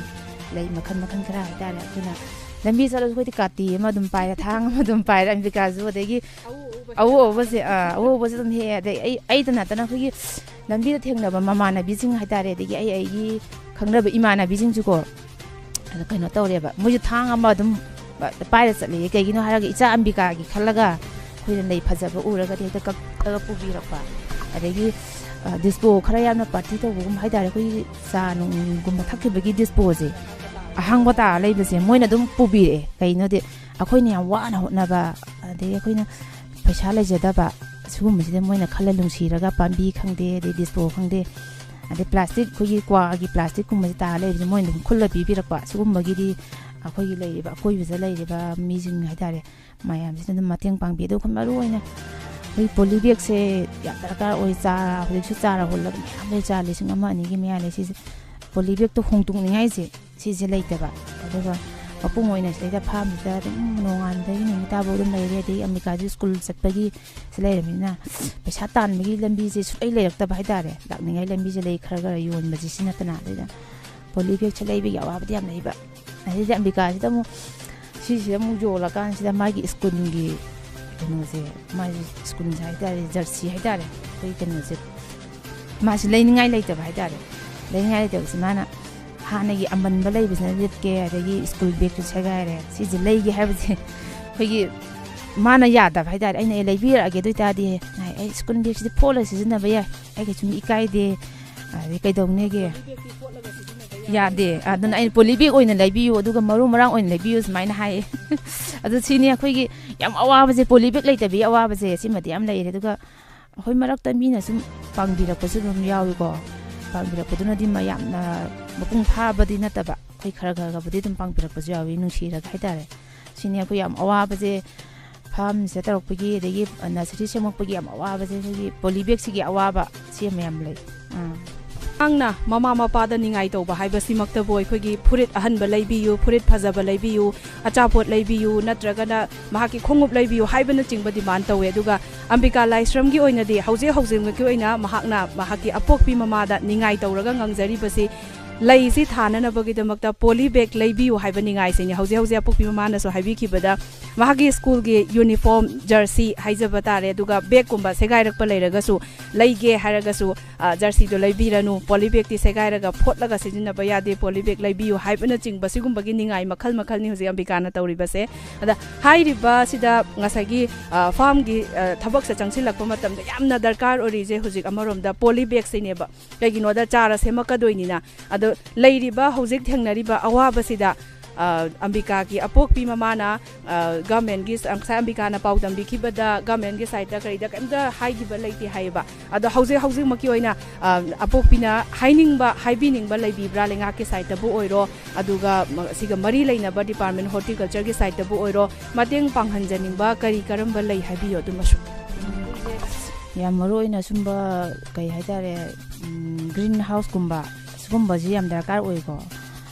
ꯂꯩ ꯃꯈꯜ ꯃꯈꯜ ꯈꯔ ꯍꯥꯏꯇꯥꯔꯦ, ꯑꯩꯈꯣꯏꯅ ꯂꯝꯕꯤ ꯆꯠꯂꯁꯨ ꯑꯩꯈꯣꯏꯗꯤ ꯀꯥꯇꯤ ꯑꯃ ꯑꯗꯨꯝ ꯄꯥꯏꯔꯦ, ꯊꯥꯡ ꯑꯃ ꯑꯗꯨꯝ ꯄꯥꯏꯔꯦ꯫ ꯑꯝꯕꯤꯀꯥꯁꯨ, ꯑꯗꯒꯤ ꯑꯎ ꯑꯎꯕꯁꯦ, ꯑꯥ, ꯑꯎ ꯑꯎꯕꯁꯦ ꯑꯗꯨꯝ ꯍꯦꯛꯑꯦ꯫ ꯑꯗꯩ ꯑꯩ, ꯑꯩꯗ ꯅꯠꯇꯅ ꯑꯩꯈꯣꯏꯒꯤ ꯂꯝꯕꯤꯗ ꯊꯦꯡꯅꯕ ꯃꯃꯥꯟꯅꯕꯤꯁꯤꯡ ꯍꯥꯏꯇꯥꯔꯦ, ꯑꯗꯒꯤ ꯑꯩ, ꯑꯩꯒꯤ ꯈꯪꯅꯕ ꯏꯃꯥꯟꯅꯕꯤꯁꯤꯡꯁꯨꯀꯣ, ꯑꯗ ꯀꯩꯅꯣ ꯇꯧꯔꯦꯕ, ꯃꯣꯏꯁꯨ ꯊꯥꯡ ꯑꯃ ꯑꯗꯨꯝ ꯄꯥꯏꯔ ꯆꯠꯂꯦ꯫ ꯀꯩꯒꯤꯅꯣ ꯍꯥꯏꯔꯒ ꯏꯆꯥ ꯑꯝꯕꯤꯀꯥꯒꯤ ꯈꯜꯂꯒ ꯑꯩꯈꯣꯏꯅ ꯂꯩ ꯐꯖꯕ ꯎꯔꯒꯗꯤ ꯍꯦꯛꯇ ꯀꯛꯑꯒ ꯄꯨꯕꯤꯔꯛꯄ꯫ ꯑꯗꯒꯤ, ꯑ, ꯗꯤꯁꯄꯣ ꯈꯔ ꯌꯥꯝꯅ ꯄꯥꯔꯇꯤ ꯇꯧꯕꯒꯨꯝꯕ ꯍꯥꯏꯇꯥꯔꯦ, ꯑꯩꯈꯣꯏꯒꯤ ꯆꯥ ꯅꯨꯡꯒꯨꯝꯕ ꯊꯛꯈꯤꯕꯒꯤ ꯗꯤꯁꯄꯣꯁꯦ ꯑꯍꯥꯡꯕ ꯇꯥꯔ ꯂꯩꯕꯁꯦ ꯃꯣꯏꯅ ꯑꯗꯨꯝ ꯄꯨꯕꯤꯔꯛꯑꯦ꯫ ꯀꯩꯅꯣꯗꯤ ꯑꯩꯈꯣꯏꯅ ꯌꯥꯝ ꯋꯥꯅ ꯍꯣꯠꯅꯕ, ꯑꯗꯒꯤ ꯑꯩꯈꯣꯏꯅ ꯄꯩꯁꯥ ꯂꯩꯖꯗꯕ, ꯁꯤꯒꯨꯝꯕꯁꯤꯗ ꯃꯣꯏꯅ ꯈꯜꯂ ꯅꯨꯡꯁꯤꯔꯒ ꯄꯥꯝꯕꯤ ꯈꯪꯗꯦ, ꯑꯗꯩ ꯗꯤꯁꯄꯣ ꯈꯪꯗꯦ, ꯑꯗꯩ ꯄ꯭ꯂꯥꯁꯇꯤꯛ, ꯑꯩꯈꯣꯏꯒꯤ ꯀ꯭ꯋꯥꯒꯤ ꯄ꯭ꯂꯥꯁꯇꯤꯛꯀꯨꯝꯕꯁꯦ ꯇꯥꯔ ꯂꯩꯕꯁꯦ ꯃꯣꯏꯅ ꯑꯗꯨꯝ ꯈꯨꯜꯂ ꯄꯤꯕꯤꯔꯛꯄ꯫ ꯁꯤꯒꯨꯝꯕꯒꯤꯗꯤ ꯑꯩꯈꯣꯏꯒꯤ ꯂꯩꯔꯤꯕ, ꯑꯀꯣꯏꯕꯗ ꯂꯩꯔꯤꯕ ꯃꯤꯁꯤꯡ ꯍꯥꯏꯇꯥꯔꯦ, ꯃꯌꯥꯝꯁꯤꯅ ꯑꯗꯨꯝ ꯃꯇꯦꯡ ꯄꯥꯡꯕꯤ꯫ ꯑꯗꯨꯒ ꯃꯔꯨ ꯑꯣꯏꯅ ꯑꯩꯈꯣꯏ ꯄꯣꯂꯤ ꯕꯦꯒꯁꯦ ꯌꯥꯝ ꯗꯔꯀꯥꯔ ꯑꯣꯏ꯫ ꯆꯥꯔ, ꯍꯧꯖꯤꯛꯁꯨ ꯆꯥꯔ ꯍꯨꯜꯂꯒ ꯃꯌꯥꯝ ꯂꯩ, ꯆꯥꯔ ꯂꯤꯁꯤꯡ ꯑꯃ ꯑꯅꯤꯒꯤ ꯃꯌꯥ ꯂꯩ꯫ ꯁꯤꯁꯦ ꯄꯣꯂꯤ ꯕꯦꯒꯇꯣ ꯍꯣꯡꯗꯣꯛꯅꯤꯡꯉꯥꯏꯁꯦ, ꯁꯤꯁꯦ ꯂꯩꯇꯕ꯫ ꯑꯗꯨꯒ ꯃꯄꯨꯡ ꯑꯣꯏꯅ ꯁꯤꯗꯩꯗ ꯐꯥꯝꯁꯤꯗ ꯑꯗꯨꯝ ꯅꯣꯡꯉꯥꯟꯕꯗꯒꯤ ꯅꯨꯃꯤꯠ ꯇꯥꯐꯥꯎ ꯑꯗꯨꯝ ꯂꯩꯔꯦ꯫ ꯑꯗꯩ ꯑꯝꯕꯤꯀꯥꯁꯨ ꯁ꯭ꯀꯨꯜ ꯆꯠꯄꯒꯤ ꯁꯤ ꯂꯩꯔꯕꯅꯤꯅ ꯄꯩꯁꯥ ꯇꯥꯟꯕꯒꯤ ꯂꯝꯕꯤꯁꯦ ꯁꯨꯡꯂꯩ ꯂꯩꯔꯛꯇꯕ ꯍꯥꯏꯇꯥꯔꯦ꯫ ꯂꯥꯛꯅꯤꯡꯉꯥꯏ ꯂꯝꯕꯤꯁꯦ ꯂꯩ, ꯈꯔ ꯈꯔ ꯌꯣꯟꯕꯁꯦ, ꯁꯤ ꯅꯠꯇꯅ꯫ ꯑꯗꯩꯗ ꯄꯣꯂꯤ ꯕꯦꯒꯁꯦ ꯂꯩꯕꯒꯤ ꯑꯋꯥꯕꯗꯤ ꯌꯥꯝ ꯂꯩꯕ꯫ ꯑꯗꯩꯗꯤ ꯑꯝꯕꯤꯀꯥꯁꯤꯗ ꯑꯃꯨꯛ ꯁꯤꯁꯤꯗ ꯑꯃꯨꯛ ꯌꯣꯜꯂꯀꯥꯟꯁꯤꯗ ꯃꯥꯒꯤ ꯁ꯭ꯀꯨꯜꯒꯤ ꯀꯩꯅꯣꯁꯦ, ꯃꯥꯒꯤ ꯁ꯭ꯀꯨꯜꯁꯦ ꯍꯥꯏꯇꯥꯔꯦ, ꯖꯔꯁꯤ ꯍꯥꯏꯇꯥꯔꯦ, ꯑꯩꯈꯣꯏ ꯀꯩꯅꯣꯁꯦ, ꯃꯥꯁꯤ ꯂꯩꯅꯤꯡꯉꯥꯏ ꯂꯩꯇꯕ ꯍꯥꯏꯇꯥꯔꯦ꯫ ꯂꯩꯅꯤꯡꯉꯥꯏ ꯂꯩꯇꯕꯁꯦ ꯃꯥꯅ ꯍꯥꯟꯅꯒꯤ ꯑꯃꯟꯕ ꯂꯩꯕꯁꯤꯅ ꯂꯤꯠꯀꯦ, ꯑꯗꯒꯤ ꯁ꯭ꯀꯨꯜ ꯕꯦꯒꯇꯨ ꯁꯦꯒꯥꯏꯔꯦ, ꯁꯤꯁꯦ ꯂꯩꯒꯦ ꯍꯥꯏꯕꯁꯦ ꯑꯩꯈꯣꯏꯒꯤ ꯃꯥꯅ ꯌꯥꯗꯕ ꯍꯥꯏꯇꯥꯔꯦ꯫ ꯑꯩꯅ, "ꯑꯦ, ꯂꯩꯕꯤꯔꯛꯑꯒꯦ, ꯑꯗꯨ ꯑꯣꯏꯇꯥꯔꯗꯤ", ꯍꯥꯏ, "ꯑꯩ ꯁ꯭ꯀꯨꯜ ꯕꯦꯒꯁꯤꯗꯤ ꯐꯣꯠꯂ ꯁꯤꯖꯤꯟꯅꯕ ꯌꯥꯏ, ꯑꯩ ꯀꯩꯁꯨꯝ ꯏꯀꯥꯏꯗꯦ", ꯑꯗꯩ ꯀꯩꯗꯧꯅꯦꯒꯦ? ꯌꯥꯗꯦ꯫ ꯑꯗꯨꯅ ꯑꯩꯅ, "ꯄꯣꯂꯤ ꯕꯦꯒ ꯑꯣꯏꯅ ꯂꯩꯕꯤꯌꯨ, ꯑꯗꯨꯒ ꯃꯔꯨ ꯃꯔꯥꯡ ꯑꯣꯏꯅ ꯂꯩꯕꯤꯌꯨ", ꯁꯨꯃꯥꯏꯅ ꯍꯥꯏꯌꯦ꯫ ꯑꯗꯨ ꯁꯤꯅꯤ ꯑꯩꯈꯣꯏꯒꯤ ꯌꯥꯝ ꯑꯋꯥꯕꯁꯦ, ꯄꯣꯂꯤ ꯕꯦꯒ ꯂꯩꯇꯕꯒꯤ ꯑꯋꯥꯕꯁꯦ ꯁꯤꯃꯗꯤ ꯌꯥꯝ ꯂꯩꯔꯦ꯫ ꯑꯗꯨꯒ ꯑꯩꯈꯣꯏ ꯃꯔꯛꯇ ꯃꯤꯅ ꯁꯨꯝ ꯄꯥꯡꯕꯤꯔꯛꯄꯁꯨ ꯑꯗꯨꯝ ꯌꯥꯎꯏꯀꯣ꯫ ꯄꯥꯡꯕꯤꯔꯛꯄꯗꯨꯅꯗꯤ ꯃꯌꯥꯝꯅ ꯃꯄꯨꯡ ꯐꯥꯕꯗꯤ ꯅꯠꯇꯕ, ꯑꯩꯈꯣꯏ ꯈꯔ ꯈꯔꯒꯕꯨꯗꯤ ꯑꯗꯨꯝ ꯄꯥꯡꯕꯤꯔꯛꯄꯁꯨ ꯌꯥꯎꯏ, ꯅꯨꯡꯁꯤꯔꯒ ꯍꯥꯏꯇꯥꯔꯦ꯫ ꯁꯤꯅꯤ ꯑꯩꯈꯣꯏ ꯌꯥꯝ ꯑꯋꯥꯕꯁꯦ, ꯐꯥꯝꯁꯦ ꯇꯧꯔꯛꯄꯒꯤ, ꯑꯗꯒꯤ ꯅꯁꯔꯤ ꯁꯦꯝꯃꯛꯄꯒꯤ ꯌꯥꯝ ꯑꯋꯥꯕꯁꯦ, ꯑꯩꯈꯣꯏꯒꯤ ꯄꯣꯂꯤ ꯕꯦꯒꯁꯤꯒꯤ ꯑꯋꯥꯕ ꯁꯤ ꯑꯃ ꯌꯥꯝ ꯂꯩ꯫ ꯑꯥ꯫ ꯑꯉꯥꯡꯅ ꯃꯃꯥ ꯃꯄꯥꯗ ꯅꯤꯡꯉꯥꯏ ꯇꯧꯕ ꯍꯥꯏꯕꯁꯤꯃꯛꯇꯕꯨ ꯑꯩꯈꯣꯏꯒꯤ ꯐꯨꯔꯤꯠ ꯑꯍꯟꯕ ꯂꯩꯕꯤꯌꯨ, ꯐꯨꯔꯤꯠ ꯐꯖꯕ ꯂꯩꯕꯤꯌꯨ, ꯑꯆꯥꯄꯣꯠ ꯂꯩꯕꯤꯌꯨ, ꯅꯠꯇ꯭ꯔꯒꯅ ꯃꯍꯥꯛꯀꯤ ꯈꯣꯡꯎꯞ ꯂꯩꯕꯤꯌꯨ ꯍꯥꯏꯕꯅꯆꯤꯡꯕ demand ꯇꯧꯋꯦ꯫ ꯑꯗꯨꯒ ꯑꯝꯕꯤꯀꯥ ꯂꯥꯏꯁ꯭ꯔꯝꯒꯤ ꯑꯣꯏꯅꯗꯤ ꯍꯧꯖꯤꯛ ꯍꯧꯖꯤꯛꯃꯛꯀꯤ ꯑꯣꯏꯅ ꯃꯍꯥꯛꯅ ꯃꯍꯥꯛꯀꯤ ꯑꯄꯣꯛꯄꯤ ꯃꯃꯥꯗ ꯅꯤꯡꯉꯥꯏ ꯇꯧꯔꯒ ꯉꯥꯡꯖꯔꯤꯕꯁꯤ ꯂꯩꯁꯤ ꯊꯥꯅꯅꯕꯒꯤꯗꯃꯛꯇ poly bag ꯂꯩꯕꯤꯌꯨ ꯍꯥꯏꯕ ꯅꯤꯡꯉꯥꯏꯁꯤꯅꯤ꯫ ꯍꯧꯖꯤꯛ ꯍꯧꯖꯤꯛ ꯑꯄꯣꯛꯄꯤ ꯃꯃꯥꯅꯁꯨ ꯍꯥꯏꯕꯤꯈꯤꯕꯗ, ꯃꯍꯥꯛꯀꯤ ꯁ꯭ꯀꯨꯜꯒꯤ ꯌꯨꯅꯤꯐꯣꯔꯝ, ꯖꯔꯁꯤ ꯍꯥꯏꯖꯕ ꯇꯥꯔꯦ, ꯑꯗꯨꯒ ꯕꯦꯒꯀꯨꯝꯕ ꯁꯦꯒꯥꯏꯔꯛꯄ ꯂꯩꯔꯒꯁꯨ, ꯂꯩꯒꯦ ꯍꯥꯏꯔꯒꯁꯨ, ꯑ, ꯖꯔꯁꯤꯗꯣ ꯂꯩꯕꯤꯔꯅꯨ, poly bag ꯇꯤ ꯁꯦꯒꯥꯏꯔꯒ ꯐꯣꯠꯂꯒ ꯁꯤꯖꯤꯟꯅꯕ ꯌꯥꯗꯦ, poly bag ꯂꯩꯕꯤꯌꯨ ꯍꯥꯏꯕꯅꯆꯤꯡꯕ, ꯁꯤꯒꯨꯝꯕꯒꯤ ꯅꯤꯡꯉꯥꯏ ꯃꯈꯜ ꯃꯈꯜꯅꯤ ꯍꯧꯖꯤꯛ ꯑꯝꯕꯤꯀꯥꯅ ꯇꯧꯔꯤꯕꯁꯦ꯫ ꯑꯗ ꯍꯥꯏꯔꯤꯕꯁꯤꯗ ꯉꯁꯥꯏꯒꯤ, ꯑ, ꯐꯥꯔꯝꯒꯤ, ꯑ, ꯊꯕꯛꯁꯦ ꯆꯪꯁꯤꯜꯂꯛꯄ ꯃꯇꯝꯗ ꯌꯥꯝꯅ ꯗꯔꯀꯥꯔ ꯑꯣꯏꯔꯤꯁꯦ ꯍꯧꯖꯤꯛ ꯑꯃꯔꯣꯝꯗ poly bag ꯁꯤꯅꯦꯕ꯫ ꯀꯩꯒꯤꯅꯣꯗ ꯆꯥꯔ ꯁꯦꯝꯃꯛꯀꯗꯣꯏꯅꯤꯅ꯫ ꯑꯗꯣ ꯂꯩꯔꯤꯕ, ꯍꯧꯖꯤꯛ ꯊꯦꯡꯅꯔꯤꯕ ꯑꯋꯥꯕꯁꯤꯗ, ꯑ, ꯑꯝꯕꯤꯀꯥꯒꯤ ꯑꯄꯣꯛꯄꯤ ꯃꯃꯥꯅ, ꯑ, government ꯀꯤ, ꯉꯁꯥꯏ ꯑꯝꯕꯤꯀꯥꯅ ꯄꯥꯎ ꯇꯝꯕꯤꯈꯤꯕꯗ government ꯀꯤ side ꯇ ꯀꯔꯤꯗ ꯀꯩꯝꯇ ꯍꯥꯏꯈꯤꯕ ꯂꯩꯇꯦ ꯍꯥꯏꯌꯦꯕ꯫ ꯑꯗꯣ ꯍꯧꯖꯤꯛ ꯍꯧꯖꯤꯛꯃꯛꯀꯤ ꯑꯣꯏꯅ, ꯑ, ꯑꯄꯣꯛꯄꯤꯅ ꯍꯥꯏꯅꯤꯡꯕ, ꯍꯥꯏꯕꯤꯅꯤꯡꯕ ꯂꯩꯕꯤꯕ꯭ꯔꯥ ꯂꯩꯉꯥꯛꯀꯤ side ꯇꯕꯨ ꯑꯣꯏꯔꯣ, ꯑꯗꯨꯒ ꯃ-, ꯁꯤꯒ ꯃꯔꯤ ꯂꯩꯅꯕ department, horticulture ꯒꯤ side ꯇꯕꯨ ꯑꯣꯏꯔꯣ, ꯃꯇꯦꯡ ꯄꯥꯡꯍꯟꯖꯅꯤꯡꯕ ꯀꯔꯤ ꯀꯔꯝꯕ ꯂꯩ ꯍꯥꯏꯕꯤꯌꯨ ꯑꯗꯨꯃꯁꯨ꯫ ꯌꯥꯝ ꯃꯔꯨ ꯑꯣꯏꯅ ꯁꯨꯝꯕ, ꯀꯩ ꯍꯥꯏꯇꯥꯔꯦ, ꯎꯝ, green house ꯀꯨꯝꯕ, ꯁꯤꯒꯨꯝꯕꯁꯤ ꯌꯥꯝ ꯗꯔꯀꯥꯔ ꯑꯣꯏꯀꯣ꯫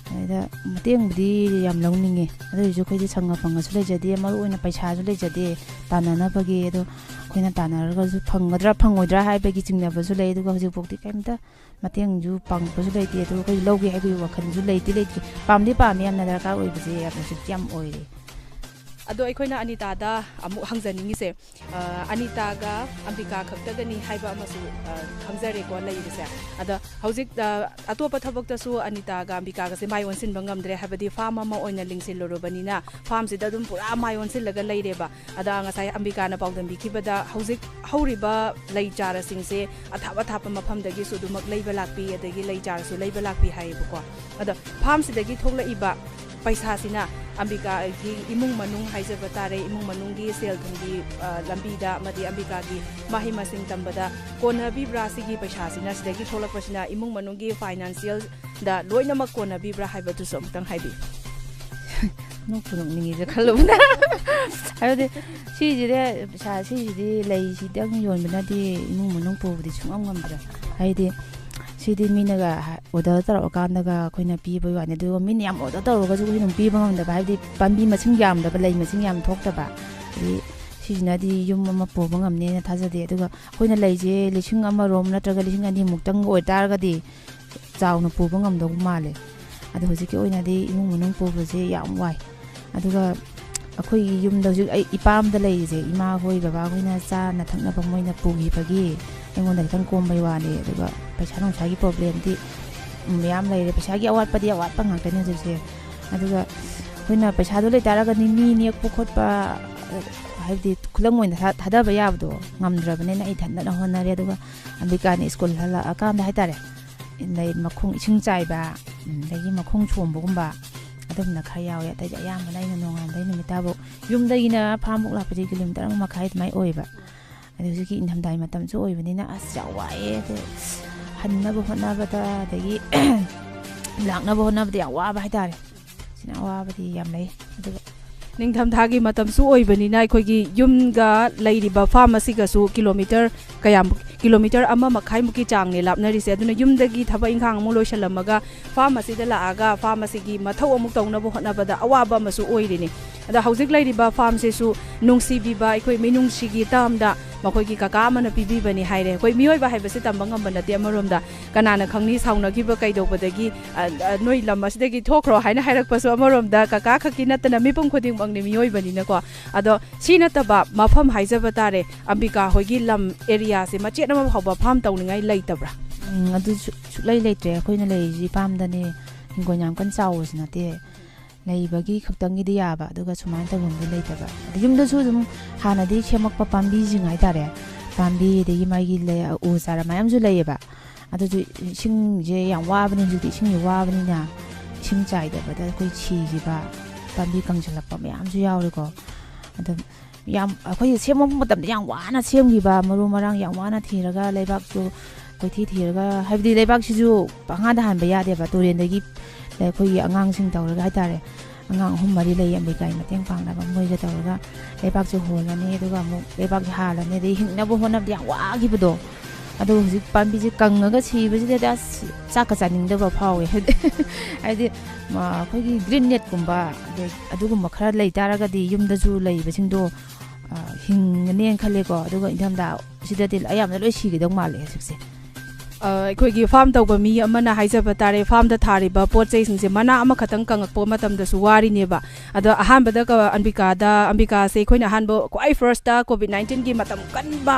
ꯑꯗꯩꯗ ꯃꯇꯦꯡꯕꯨꯗꯤ ꯌꯥꯝ ꯂꯧꯅꯤꯡꯉꯦ, ꯑꯗꯨ ꯑꯣꯏꯔꯁꯨ ꯑꯩꯈꯣꯏꯗꯤ ꯁꯪꯒ ꯐꯪꯒꯁꯨ ꯂꯩꯖꯗꯦ, ꯃꯔꯨ ꯑꯣꯏꯅ ꯄꯩꯁꯥꯁꯨ ꯂꯩꯖꯗꯦ ꯇꯥꯟꯅꯅꯕꯒꯤ꯫ ꯑꯗꯣ ꯑꯩꯈꯣꯏꯅ ꯇꯥꯟꯅꯔꯒꯁꯨ ꯐꯪꯒꯗ꯭ꯔꯥ ꯐꯪꯉꯣꯏꯗ꯭ꯔꯥ ꯍꯥꯏꯕꯒꯤ ꯆꯤꯡꯅꯕꯁꯨ ꯂꯩ꯫ ꯑꯗꯨꯒ ꯍꯧꯖꯤꯛꯐꯥꯎꯗꯤ ꯀꯩꯝꯇ ꯃꯇꯦꯡꯁꯨ ꯄꯥꯡꯉꯛꯄꯁꯨ ꯂꯩꯇꯦ꯫ ꯑꯗꯨꯒ ꯑꯩꯈꯣꯏ ꯂꯧꯒꯦ ꯍꯥꯏꯕꯒꯤ ꯋꯥꯈꯜꯁꯨ ꯂꯩꯇꯤ ꯂꯩꯇꯦ꯫ ꯄꯥꯝꯗꯤ ꯄꯥꯝꯃꯦ, ꯌꯥꯝꯅ ꯗꯔꯀꯥꯔ ꯑꯣꯏꯕꯁꯦ ꯌꯥꯝ ꯍꯧꯖꯤꯛꯇꯤ ꯌꯥꯝ ꯑꯣꯏꯔꯦ꯫ ꯑꯗꯣ ꯑꯩꯈꯣꯏꯅ ꯑꯅꯤꯇꯥꯗ ꯑꯃꯨꯛ ꯍꯪꯖꯅꯤꯡꯉꯤꯁꯦ, ꯑ, ꯑꯅꯤꯇꯥꯒ ꯑꯝꯕꯤꯀꯥ ꯈꯛꯇꯒꯅꯤ ꯍꯥꯏꯕ ꯑꯃꯁꯨ, ꯑ, ꯈꯪꯖꯔꯦꯀꯣ ꯂꯩꯔꯤꯁꯦ꯫ ꯑꯗ ꯍꯧꯖꯤꯛ, ꯑ, ꯑꯇꯣꯞꯄ ꯊꯕꯛꯇꯁꯨ ꯑꯅꯤꯇꯥꯒ ꯑꯝꯕꯤꯀꯥꯒꯁꯦ ꯃꯥꯏ ꯑꯣꯟꯁꯤꯟꯕ ꯉꯝꯗ꯭ꯔꯦ, ꯍꯥꯏꯕꯗꯤ ꯐꯥꯔꯝ ꯑꯃ ꯑꯣꯏꯅ ꯂꯤꯡꯁꯤꯜꯂꯨꯔꯕꯅꯤꯅ ꯐꯥꯔꯝꯁꯤꯗ ꯑꯗꯨꯝ ꯄꯨꯔꯥ ꯃꯥꯏ ꯑꯣꯟꯁꯤꯜꯂꯒ ꯂꯩꯔꯦꯕ꯫ ꯑꯗ ꯉꯁꯥꯏ ꯑꯝꯕꯤꯀꯥꯅ ꯄꯥꯎꯗꯝꯕꯤꯈꯤꯕꯗ ꯍꯧꯖꯤꯛ ꯍꯧꯔꯤꯕ ꯂꯩ ꯆꯥꯔꯁꯤꯡꯁꯦ ꯑꯊꯥꯞ ꯑꯊꯥꯞꯄ ꯃꯐꯝꯗꯒꯤꯁꯨ ꯑꯗꯨꯃꯛ ꯂꯩꯕ ꯂꯥꯛꯄꯤ, ꯑꯗꯒꯤ ꯂꯩ ꯆꯥꯔꯁꯨ ꯂꯩꯕ ꯂꯥꯛꯄꯤ ꯍꯥꯏꯌꯦꯕꯀꯣ꯫ ꯑꯗꯣ ꯐꯥꯔꯝꯁꯤꯗꯒꯤ ꯊꯣꯛꯂꯛꯏꯕ ꯄꯩꯁꯥꯁꯤꯅ ꯑꯝꯕꯤꯀꯥꯒꯤ ꯏꯃꯨꯡ ꯃꯅꯨꯡ ꯍꯥꯏꯖꯕ ꯇꯥꯔꯦ, ꯏꯃꯨꯡ ꯃꯅꯨꯡꯒꯤ ꯁꯦꯜ ꯊꯨꯝꯒꯤ, ꯑ, ꯂꯝꯕꯤꯗ ꯑꯃꯗꯤ ꯑꯝꯕꯤꯀꯥꯒꯤ ꯃꯍꯩ ꯃꯁꯤꯡ ꯇꯝꯕꯗ ꯀꯣꯟꯅꯕꯤꯕ꯭ꯔꯥ? ꯁꯤꯒꯤ ꯄꯩꯁꯥꯁꯤꯅ, ꯁꯤꯗꯒꯤ ꯊꯣꯛꯂꯛꯄꯁꯤꯅ ꯏꯃꯨꯡ ꯃꯅꯨꯡꯒꯤ financial ꯗ ꯂꯣꯏꯅꯃꯛ ꯀꯣꯟꯅꯕꯤꯕ꯭ꯔꯥ ꯍꯥꯏꯕꯗꯨꯁꯨ ꯑꯃꯨꯛꯇꯪ ꯍꯥꯏꯕꯤꯌꯨ꯫ ꯅꯣꯛꯄꯨ ꯅꯣꯛꯅꯤꯡꯉꯤꯗ ꯈꯜꯂꯨꯕꯗ꯫ ꯍꯥꯏꯕꯗꯤ ꯁꯤꯁꯤꯗꯤ, ꯄꯩꯁꯥ ꯁꯤꯁꯤꯗꯤ ꯂꯩꯁꯤꯗꯪ ꯌꯣꯟꯕꯅꯗꯤ ꯏꯃꯨꯡ ꯃꯅꯨꯡ ꯄꯨꯕꯗꯤ ꯁꯨꯡꯉꯝ ꯉꯝꯗ꯭ꯔꯦ꯫ ꯍꯥꯏꯗꯤ ꯁꯤꯗꯤ ꯃꯤꯅꯒ ꯍꯥ-, order ꯇꯧꯔꯛꯑꯀꯥꯟꯗꯒ ꯑꯩꯈꯣꯏꯅ ꯄꯤꯕꯒꯤ ꯋꯥꯅꯤ꯫ ꯑꯗꯨꯒ ꯃꯤꯅ ꯌꯥꯝ order ꯇꯧꯔꯒꯁꯨ ꯑꯩꯈꯣꯏꯅ ꯑꯗꯨꯝ ꯄꯤꯕ ꯉꯝꯗꯕ, ꯍꯥꯏꯕꯗꯤ ꯄꯥꯝꯕꯤ ꯃꯁꯤꯡ ꯌꯥꯝꯗꯕ, ꯂꯩ ꯃꯁꯤꯡ ꯌꯥꯝ ꯊꯣꯛꯇꯕ꯫ ꯑꯗꯩ ꯁꯤꯁꯤꯅꯗꯤ ꯌꯨꯝ ꯑꯃ ꯄꯨꯕ ꯉꯝꯅꯦꯅ ꯊꯥꯖꯗꯦ꯫ ꯑꯗꯨꯒ ꯑꯩꯈꯣꯏꯅ ꯂꯩꯁꯦ ꯂꯤꯁꯤꯡ ꯑꯃꯔꯣꯝ ꯅꯠꯇ꯭ꯔꯒ ꯂꯤꯁꯤꯡ ꯑꯅꯤꯃꯨꯛꯇꯪ ꯑꯣꯏꯇꯥꯔꯒꯗꯤ ꯆꯥꯎꯅ ꯄꯨꯕ ꯉꯝꯗꯧꯕ ꯃꯥꯜꯂꯦ꯫ ꯑꯗꯣ ꯍꯧꯖꯤꯛꯀꯤ ꯑꯣꯏꯅꯗꯤ ꯏꯃꯨꯡ ꯃꯅꯨꯡ ꯄꯨꯕꯁꯦ ꯌꯥꯝ ꯋꯥꯏ꯫ ꯑꯗꯨꯒ ꯑꯩꯈꯣꯏꯒꯤ ꯌꯨꯝꯗ ꯍꯧꯖꯤꯛ ꯑꯩ ꯏꯄꯥꯝꯗ ꯂꯩꯔꯤꯁꯦ, ꯏꯃꯥ ꯍꯣꯏ ꯕꯕꯥ ꯍꯣꯏꯅ ꯆꯥꯅ ꯊꯛꯅꯕ ꯃꯣꯏꯅ ꯄꯨꯈꯤꯕꯒꯤ ꯑꯩꯉꯣꯟꯗ ꯈꯤꯇꯪ ꯀꯣꯝꯕꯩ ꯋꯥꯅꯤ꯫ ꯑꯗꯨꯒ ꯄꯩꯁꯥ ꯅꯨꯡꯁꯥꯒꯤ ꯄ꯭ꯔꯣꯕ꯭ꯂꯦꯝꯗꯤ ꯃꯌꯥꯝ ꯂꯩꯔꯦ꯫ ꯄꯩꯁꯥꯒꯤ ꯑꯋꯥꯠꯄꯗꯤ ꯑꯋꯥꯠꯄ ꯉꯥꯛꯇꯅꯦ ꯍꯧꯖꯤꯛꯁꯦ꯫ ꯑꯗꯨꯒ ꯑꯩꯈꯣꯏꯅ ꯄꯩꯁꯥꯗꯣ ꯂꯩꯇꯥꯔꯒꯗꯤ ꯃꯤ ꯅꯦꯛꯄ ꯈꯣꯠꯄ, ꯍꯥꯏꯕꯗꯤ ꯈꯨꯂꯪ ꯑꯣꯏꯅ ꯊꯥ-, ꯊꯥꯗꯕ ꯌꯥꯕꯗꯣ ꯉꯝꯗ꯭ꯔꯕꯅꯤꯅ ꯑꯩ ꯏꯊꯟꯇꯅ ꯍꯣꯠꯅꯔꯦ꯫ ꯑꯗꯨꯒ ꯑꯝꯕꯤꯀꯥꯅ ꯁ꯭ꯀꯨꯜ ꯍꯜꯂꯛꯑꯀꯥꯟꯗ ꯍꯥꯏꯇꯥꯔꯦ, ꯑꯗꯩ ꯃꯈꯣꯡ ꯏꯁꯤꯡ ꯆꯥꯏꯕ, ꯑꯗꯒꯤ ꯃꯈꯣꯡ ꯁꯣꯝꯕꯒꯨꯝꯕ, ꯑꯗꯨꯝꯕꯅ ꯈꯔ ꯌꯥꯎꯋꯦ꯫ ꯑꯇꯩꯗꯤ ꯑꯌꯥꯝꯕꯅ ꯑꯩꯅ ꯅꯣꯡꯉꯥꯟꯕꯗꯩ ꯅꯨꯃꯤꯠ ꯇꯥꯕꯧ, ꯌꯨꯝꯗꯒꯤꯅ ꯐꯥꯔꯝꯕꯨꯛ ꯂꯥꯛꯄꯁꯦ ꯀꯤꯂꯣꯃꯤꯇꯔ ꯑꯃ ꯃꯈꯥꯏ ꯑꯗꯨꯃꯥꯏꯅ ꯑꯣꯏꯌꯦꯕ꯫ ꯑꯗꯩ ꯍꯧꯖꯤꯛꯀꯤ ꯏꯪꯊꯝꯊꯥꯒꯤ ꯃꯇꯝꯁꯨ ꯑꯣꯏꯕꯅꯤꯅ ꯑꯁ ꯌꯥꯝ ꯋꯥꯏꯑꯦ꯫ ꯑꯗꯩ ꯍꯟꯅꯕ ꯍꯣꯠꯅꯕꯗ, ꯑꯗꯒꯤ ꯂꯥꯛꯅꯕ ꯍꯣꯠꯅꯕꯗ ꯌꯥꯝ ꯋꯥꯕ ꯍꯥꯏꯇꯥꯔꯦ꯫ ꯁꯤꯅ ꯑꯋꯥꯕꯗꯤ ꯌꯥꯝ ꯂꯩ꯫ ꯑꯗꯨꯒ ꯅꯤꯡꯊꯝꯊꯥꯒꯤ ꯃꯇꯝꯁꯨ ꯑꯣꯏꯕꯅꯤꯅ ꯑꯩꯈꯣꯏꯒꯤ ꯌꯨꯝꯒ ꯂꯩꯔꯤꯕ ꯐꯥꯔꯝ ꯑꯁꯤꯒꯁꯨ ꯀꯤꯂꯣꯃꯤꯇꯔ ꯀꯌꯥꯃꯨꯛ, ꯀꯤꯂꯣꯃꯤꯇꯔ ꯑꯃ ꯃꯈꯥꯏꯃꯨꯛꯀꯤ ꯆꯥꯡꯅꯦ ꯂꯥꯞꯅꯔꯤꯁꯦ꯫ ꯑꯗꯨꯅ ꯌꯨꯝꯗꯒꯤ ꯊꯕꯛ ꯏꯪꯈꯥꯡ ꯑꯃꯨꯛ ꯂꯣꯏꯁꯤꯜꯂꯝꯃꯒ ꯐꯥꯔꯝ ꯑꯁꯤꯗ ꯂꯥꯛꯑꯒ ꯐꯥꯔꯝ ꯑꯁꯤꯒꯤ ꯃꯊꯧ ꯑꯃꯨꯛ ꯇꯧꯅꯕ ꯍꯣꯠꯅꯕꯗ ꯑꯋꯥꯕ ꯑꯃꯁꯨ ꯑꯣꯏꯔꯤꯅꯤ꯫ ꯑꯗ ꯍꯧꯖꯤꯛ ꯂꯩꯔꯤꯕ ꯐꯥꯔꯝꯁꯤꯁꯨ ꯅꯨꯡꯁꯤꯕꯤꯕ ꯑꯩꯈꯣꯏ ꯃꯤꯅꯨꯡꯁꯤꯒꯤ ꯇꯥꯝꯗ ꯃꯈꯣꯏꯒꯤ ꯀꯀꯥ ꯑꯃꯅ ꯄꯤꯕꯤꯕꯅꯤ ꯍꯥꯏꯔꯦ꯫ ꯑꯩꯈꯣꯏ ꯃꯤꯑꯣꯏꯕ ꯍꯥꯏꯕꯁꯤ ꯇꯝꯕ ꯉꯝꯕ ꯅꯠꯇꯦ꯫ ꯑꯃꯔꯣꯝꯗ ꯀꯅꯥꯅ ꯈꯪꯅꯤ, ꯁꯥꯎꯅꯈꯤꯕ ꯀꯩꯗꯧꯕꯗꯒꯤ, ꯑ, ꯑ, "ꯅꯣꯏ ꯂꯝ ꯑꯁꯤꯗꯒꯤ ꯊꯣꯛꯈ꯭ꯔꯣ" ꯍꯥꯏꯅ ꯍꯥꯏꯔꯛꯄꯁꯨ ꯑꯃꯔꯣꯝꯗ ꯀꯀꯥ ꯈꯛꯀꯤ ꯅꯠꯇꯅ ꯃꯤꯄꯨꯝ ꯈꯨꯗꯤꯡꯃꯛꯅꯤ ꯃꯤꯑꯣꯏꯕꯅꯤꯅꯀꯣ꯫ ꯑꯗꯣ ꯁꯤ ꯅꯠꯇꯕ ꯃꯐꯝ ꯍꯥꯏꯖꯕ ꯇꯥꯔꯦ, ꯑꯝꯕꯤꯀꯥ ꯍꯣꯏꯒꯤ ꯂꯝ ꯑꯦꯔꯤꯌꯥꯁꯦ ꯃꯆꯦꯠ ꯑꯃ ꯐꯥꯎꯕ ꯐꯥꯔꯝ ꯇꯧꯅꯤꯡꯉꯥꯏ ꯂꯩꯇꯕ꯭ꯔꯥ? ꯎꯝ, ꯑꯗꯨ ꯁꯨ-, ꯁꯨꯛꯂꯩ ꯂꯩꯇ꯭ꯔꯦ꯫ ꯑꯩꯈꯣꯏꯅ ꯂꯩꯔꯤꯁꯤ ꯐꯥꯔꯝꯗꯅꯦ, ꯍꯤꯡꯒꯣꯜ ꯌꯥꯝ ꯀꯟꯅ ꯆꯥꯎꯕꯁꯨ ꯅꯠꯇꯦ꯫ ꯂꯩꯕꯒꯤ ꯈꯛꯇꯪꯒꯤꯗꯤ ꯌꯥꯕ, ꯑꯗꯨꯒ ꯁꯨꯃꯥꯏꯅ ꯇꯧꯐꯝꯗꯤ ꯂꯩꯇꯕ꯫ ꯑꯗ ꯌꯨꯝꯗꯁꯨ ꯑꯗꯨꯝ ꯍꯥꯟꯅꯗꯤ ꯁꯦꯝꯃꯛꯄ ꯄꯥꯝꯕꯤꯁꯤꯡ ꯍꯥꯏꯇꯥꯔꯦ, ꯄꯥꯝꯕꯤ ꯑꯗꯒꯤ ꯃꯥꯒꯤ ꯂꯩ-, ꯎ ꯆꯥꯔꯥ ꯃꯌꯥꯝꯁꯨ ꯂꯩꯌꯦꯕ꯫ ꯑꯗꯨꯁꯨ ꯏꯁꯤꯡꯁꯦ ꯌꯥꯝ ꯋꯥꯕꯅꯤ ꯍꯧꯖꯤꯛꯇꯤ, ꯏꯁꯤꯡꯁꯦ ꯋꯥꯕꯅꯤꯅ ꯏꯁꯤꯡ ꯆꯥꯏꯗꯕꯗ ꯑꯩꯈꯣꯏ ꯁꯤꯈꯤꯕ, ꯄꯥꯝꯕꯤ ꯀꯪꯁꯤꯜꯂꯛꯄ ꯃꯌꯥꯝꯁꯨ ꯌꯥꯎꯔꯦꯀꯣ꯫ ꯑꯗꯨꯝ ꯌꯥꯝ, ꯑꯩꯈꯣꯏ ꯁꯦꯝꯃꯛꯄ ꯃꯇꯝꯗ ꯌꯥꯝ ꯋꯥꯅ ꯁꯦꯝꯈꯤꯕ, ꯃꯔꯨ ꯃꯔꯥꯡ ꯌꯥꯝ ꯋꯥꯅ ꯊꯤꯔꯒ, ꯂꯩꯕꯥꯛꯁꯨ ꯀꯣꯏꯊꯤ ꯊꯤꯔꯒ, ꯍꯥꯏꯕꯗꯤ ꯂꯩꯕꯥꯛꯁꯤꯁꯨ ꯄꯪꯍꯥꯗ ꯍꯥꯟꯕ ꯌꯥꯗꯦꯕ, ꯇꯨꯔꯦꯟꯗꯒꯤ ꯑꯩꯈꯣꯏꯒꯤ ꯑꯉꯥꯡꯁꯤꯡ ꯇꯧꯔꯒ ꯍꯥꯏꯇꯥꯔꯦ, ꯑꯉꯥꯡ ꯑꯍꯨꯝ ꯃꯔꯤ ꯂꯩ ꯑꯝꯕꯤꯀꯥꯒꯤ ꯃꯇꯦꯡ ꯄꯥꯡꯅꯕ, ꯃꯣꯏꯒ ꯇꯧꯔꯒ ꯂꯩꯕꯥꯛꯁꯦ ꯍꯣꯜꯂꯅꯤ, ꯑꯗꯨꯒ ꯑꯃꯨꯛ ꯂꯩꯕꯥꯛꯁꯦ ꯍꯥꯜꯂꯅꯤ, ꯑꯗꯩ ꯍꯤꯡꯅꯕ ꯍꯣꯠꯅꯕꯗ ꯌꯥꯝ ꯋꯥꯈꯤꯕꯗꯣ꯫ ꯑꯗꯣ ꯍꯧꯖꯤꯛ ꯄꯥꯝꯕꯤꯁꯦ ꯀꯪꯉꯒ ꯁꯤꯕꯁꯤꯗꯗꯤ ꯑꯁ ꯆꯥꯛꯀ ꯆꯥꯅꯤꯡꯗꯕ ꯐꯥꯎꯋꯦ꯫ ꯍꯥꯏꯗꯤ, ꯃ-, ꯑꯩꯈꯣꯏꯒꯤ ꯒ꯭ꯔꯤꯟ ꯅꯦꯠꯀꯨꯝꯕ, ꯑꯗꯩ ꯑꯗꯨꯒꯨꯝꯕ ꯈꯔ ꯂꯩ ꯇꯥꯔꯒꯗꯤ ꯌꯨꯝꯗꯁꯨ ꯂꯩꯕꯁꯤꯡꯗꯣ, ꯑ, ꯍꯤꯡꯒꯅꯦꯅ ꯈꯜꯂꯦꯀꯣ꯫ ꯑꯗꯨꯒ ꯏꯪꯊꯝꯊꯥ ꯁꯤꯗꯗꯤ ꯑꯌꯥꯝꯕꯅ ꯂꯣꯏ ꯁꯤꯒꯗꯧ ꯃꯥꯜꯂꯦ ꯍꯧꯖꯤꯛꯁꯦ꯫ ꯑ, ꯑꯩꯈꯣꯏꯒꯤ ꯐꯥꯔꯝ ꯇꯧꯕ ꯃꯤ ꯑꯃꯅ ꯍꯥꯏꯖꯕ ꯇꯥꯔꯦ, ꯐꯥꯔꯝꯗ ꯊꯥꯔꯤꯕ ꯄꯣꯠ ꯆꯩꯁꯤꯡꯁꯦ ꯃꯅꯥ ꯑꯃꯈꯛꯇꯪ ꯀꯪꯉꯛꯄ ꯃꯇꯝꯗꯁꯨ ꯋꯥꯔꯤꯅꯦꯕ꯫ ꯑꯗꯣ ꯑꯍꯥꯟꯕꯗ ꯀ-, ꯑꯝꯕꯤꯀꯥꯗ, ꯑꯝꯕꯤꯀꯥꯁꯦ ꯑꯩꯈꯣꯏꯅ ꯑꯍꯥꯟꯕ ꯈ꯭ꯋꯥꯏ ꯐꯥꯔꯁꯇ ꯀꯣꯚꯤꯗ ꯅꯥꯏꯟꯇꯤꯟꯒꯤ ꯃꯇꯝ ꯀꯟꯕ,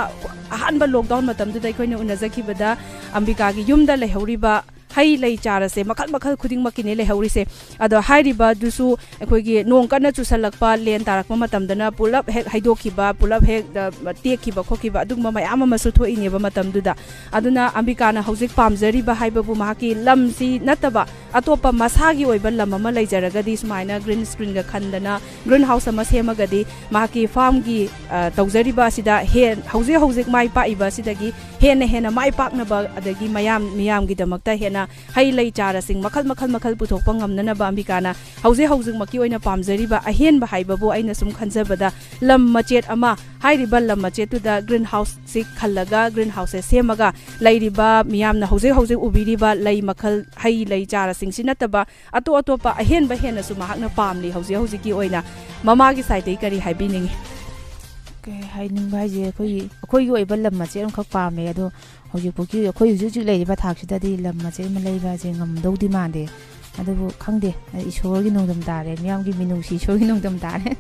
ꯑꯍꯥꯟꯕ ꯂꯣꯛꯗꯥꯎꯟ ꯃꯇꯝꯗꯨꯗ ꯑꯩꯈꯣꯏꯅ ꯎꯅꯖꯈꯤꯕꯗ ꯑꯝꯕꯤꯀꯥꯒꯤ ꯌꯨꯝꯗ ꯂꯩꯍꯧꯔꯤꯕ ꯍꯩ ꯂꯩ ꯆꯥꯔꯁꯦ ꯃꯈꯜ ꯃꯈꯜ ꯈꯨꯗꯤꯡꯃꯛꯀꯤꯅꯦ ꯂꯩꯍꯧꯔꯤꯁꯦ꯫ ꯑꯗꯣ ꯍꯥꯏꯔꯤꯕꯗꯨꯁꯨ ꯑꯩꯈꯣꯏꯒꯤ ꯅꯣꯡ ꯀꯟꯅ ꯆꯨꯁꯜꯂꯛꯄ, ꯂꯦꯟ ꯇꯥꯔꯛꯄ ꯃꯇꯝꯗꯅ ꯄꯨꯂꯞ ꯍꯦꯛ ꯍꯩꯗꯣꯛꯈꯤꯕ, ꯄꯨꯂꯞ ꯍꯦꯛ, ꯑ, ꯇꯦꯛꯈꯤꯕ ꯈꯣꯠꯈꯤꯕ ꯑꯗꯨꯒꯨꯝꯕ ꯃꯌꯥꯝ ꯑꯃꯁꯨ ꯊꯣꯛꯏꯅꯦꯕ ꯃꯇꯝꯗꯨꯗ꯫ ꯑꯗꯨꯅ ꯑꯝꯕꯤꯀꯥꯅ ꯍꯧꯖꯤꯛ ꯄꯥꯝꯖꯔꯤꯕ ꯍꯥꯏꯕꯕꯨ ꯃꯍꯥꯛꯀꯤ ꯂꯝꯁꯤ ꯅꯠꯇꯕ ꯑꯇꯣꯞꯄ ꯃꯁꯥꯒꯤ ꯑꯣꯏꯕ ꯂꯝ ꯑꯃ ꯂꯩꯖꯔꯒꯗꯤ ꯁꯨꯃꯥꯏꯅ ꯒ꯭ꯔꯤꯟ ꯁ꯭ꯀ꯭ꯔꯤꯟꯒ ꯈꯟꯗꯅ ꯒ꯭ꯔꯤꯟ ꯍꯥꯎꯁ ꯑꯃ ꯁꯦꯝꯃꯒꯗꯤ ꯃꯍꯥꯛꯀꯤ ꯐꯥꯔꯝꯒꯤ, ꯑ, ꯇꯧꯖꯔꯤꯕ ꯑꯁꯤꯗ ꯍꯦꯟ-, ꯍꯧꯖꯤꯛ ꯍꯧꯖꯤꯛ ꯃꯥꯏ ꯄꯥꯛꯏꯕ ꯑꯁꯤꯗꯒꯤ ꯍꯦꯟꯅ ꯍꯦꯟꯅ ꯃꯥꯏ ꯄꯥꯛꯅꯕ, ꯑꯗꯒꯤ ꯃꯌꯥꯝ, ꯃꯤꯌꯥꯝꯒꯤꯗꯃꯛꯇ ꯍꯦꯟꯅ ꯍꯩ ꯂꯩ ꯆꯥꯔꯁꯤꯡ ꯃꯈꯜ ꯃꯈꯜ ꯃꯈꯜ ꯄꯨꯊꯣꯛꯄ ꯉꯝꯅꯅꯕ ꯑꯝꯕꯤꯀꯥꯅ ꯍꯧꯖꯤꯛ ꯍꯧꯖꯤꯛꯃꯛꯀꯤ ꯑꯣꯏꯅ ꯄꯥꯝꯖꯔꯤꯕ ꯑꯍꯦꯟꯕ ꯍꯥꯏꯕꯕꯨ ꯑꯩꯅ ꯁꯨꯝ ꯈꯟꯖꯕꯗ ꯂꯝ ꯃꯆꯦꯠ ꯑꯃ, ꯍꯥꯏꯔꯤꯕ ꯂꯝ ꯃꯆꯦꯠꯇꯨꯗ ꯒ꯭ꯔꯤꯟ ꯍꯥꯎꯁꯁꯤ ꯈꯜꯂꯒ, ꯒ꯭ꯔꯤꯟ ꯍꯥꯎꯁꯁꯦ ꯁꯦꯝꯃꯒ ꯂꯩꯔꯤꯕ ꯃꯤꯌꯥꯝꯅ ꯍꯧꯖꯤꯛ ꯍꯧꯖꯤꯛ ꯎꯕꯤꯔꯤꯕ ꯂꯩ ꯃꯈꯜ, ꯍꯩ ꯂꯩ ꯆꯥꯔꯁꯤꯡꯁꯤ ꯅꯠꯇꯕ ꯑꯇꯣꯞ ꯑꯇꯣꯞꯄ ꯑꯍꯦꯟꯕ ꯍꯦꯟꯅꯁꯨ ꯃꯍꯥꯛꯅ ꯄꯥꯝꯂꯤ꯫ ꯍꯧꯖꯤꯛ ꯍꯧꯖꯤꯛꯀꯤ ꯑꯣꯏꯅ ꯃꯃꯥꯒꯤ ꯁꯥꯏꯠꯇꯒꯤ ꯀꯔꯤ ꯍꯥꯏꯕꯤꯅꯤꯡꯉꯤ? ꯀꯩ ꯍꯥꯏꯅꯤꯡꯕ ꯍꯥꯏꯁꯦ, ꯑꯩꯈꯣꯏꯒꯤ, ꯑꯩꯈꯣꯏꯒꯤ ꯑꯣꯏꯕ ꯂꯝ ꯃꯆꯦꯠ ꯑꯃꯈꯛ ꯄꯥꯝꯃꯦ꯫ ꯑꯗꯣ ꯍꯧꯖꯤꯛꯐꯥꯎꯒꯤ, ꯑꯩꯈꯣꯏ ꯍꯧꯖꯤꯛ ꯍꯧꯖꯤꯛ ꯂꯩꯔꯤꯕ ꯊꯥꯛꯁꯤꯗꯗꯤ ꯂꯝ ꯃꯆꯦꯠ ꯑꯃ ꯂꯩꯕ ꯍꯥꯏꯁꯦ ꯉꯝꯗꯧꯗꯤ ꯃꯥꯟꯗꯦ꯫ ꯑꯗꯨꯕꯨ ꯈꯪꯗꯦ, ꯏꯁꯣꯔꯒꯤ ꯅꯣꯡꯗꯝ ꯇꯥꯔꯦ, ꯃꯤꯌꯥꯝꯒꯤ ꯃꯤꯅꯨꯡꯁꯤ ꯏꯁꯣꯔꯒꯤ ꯅꯣꯡꯗꯝ ꯇꯥꯔꯦ꯫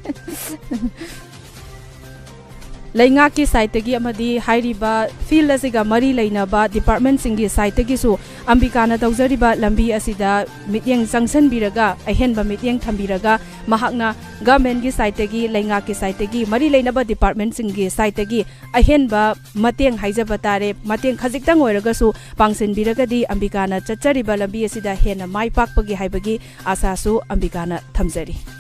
ꯂꯩꯉꯥꯛꯀꯤ ꯁꯥꯏꯠꯇꯒꯤ ꯑꯃꯗꯤ ꯍꯥꯏꯔꯤꯕ ꯐꯤꯜ ꯑꯁꯤꯒ ꯃꯔꯤ ꯂꯩꯅꯕ ꯗꯤꯄꯥꯔꯠꯃꯦꯟꯁꯤꯡꯒꯤ ꯁꯥꯏꯠꯇꯒꯤꯁꯨ ꯑꯝꯕꯤꯀꯥꯅ ꯇꯧꯖꯔꯤꯕ ꯂꯝꯕꯤ ꯑꯁꯤꯗ ꯃꯤꯠꯌꯦꯡ ꯆꯪꯁꯤꯟꯕꯤꯔꯒ, ꯑꯍꯦꯟꯕ ꯃꯤꯠꯌꯦꯡ ꯊꯝꯕꯤꯔꯒ, ꯃꯍꯥꯛꯅ ꯒꯚꯔꯟꯃꯦꯟꯠꯀꯤ ꯁꯥꯏꯠꯇꯒꯤ, ꯂꯩꯉꯥꯛꯀꯤ ꯁꯥꯏꯠꯇꯒꯤ, ꯃꯔꯤ ꯂꯩꯅꯕ ꯗꯤꯄꯥꯔꯠꯃꯦꯟꯠꯁꯤꯡꯒꯤ ꯁꯥꯏꯠꯇꯒꯤ ꯑꯍꯦꯟꯕ ꯃꯇꯦꯡ ꯍꯥꯏꯖꯕ ꯇꯥꯔꯦ, ꯃꯇꯦꯡ ꯈꯖꯤꯛꯇꯪ ꯑꯣꯏꯔꯒꯁꯨ ꯄꯥꯡꯁꯤꯟꯕꯤꯔꯒꯗꯤ ꯑꯝꯕꯤꯀꯥꯅ ꯆꯠꯆꯔꯤꯕ ꯂꯝꯕꯤ ꯑꯁꯤꯗ ꯍꯦꯟꯅ ꯃꯥꯏ ꯄꯥꯛꯄꯒꯤ ꯍꯥꯏꯕꯒꯤ ꯑꯥꯁꯥꯁꯨ ꯑꯝꯕꯤꯀꯥꯅ ꯊꯝꯖꯔꯤ꯫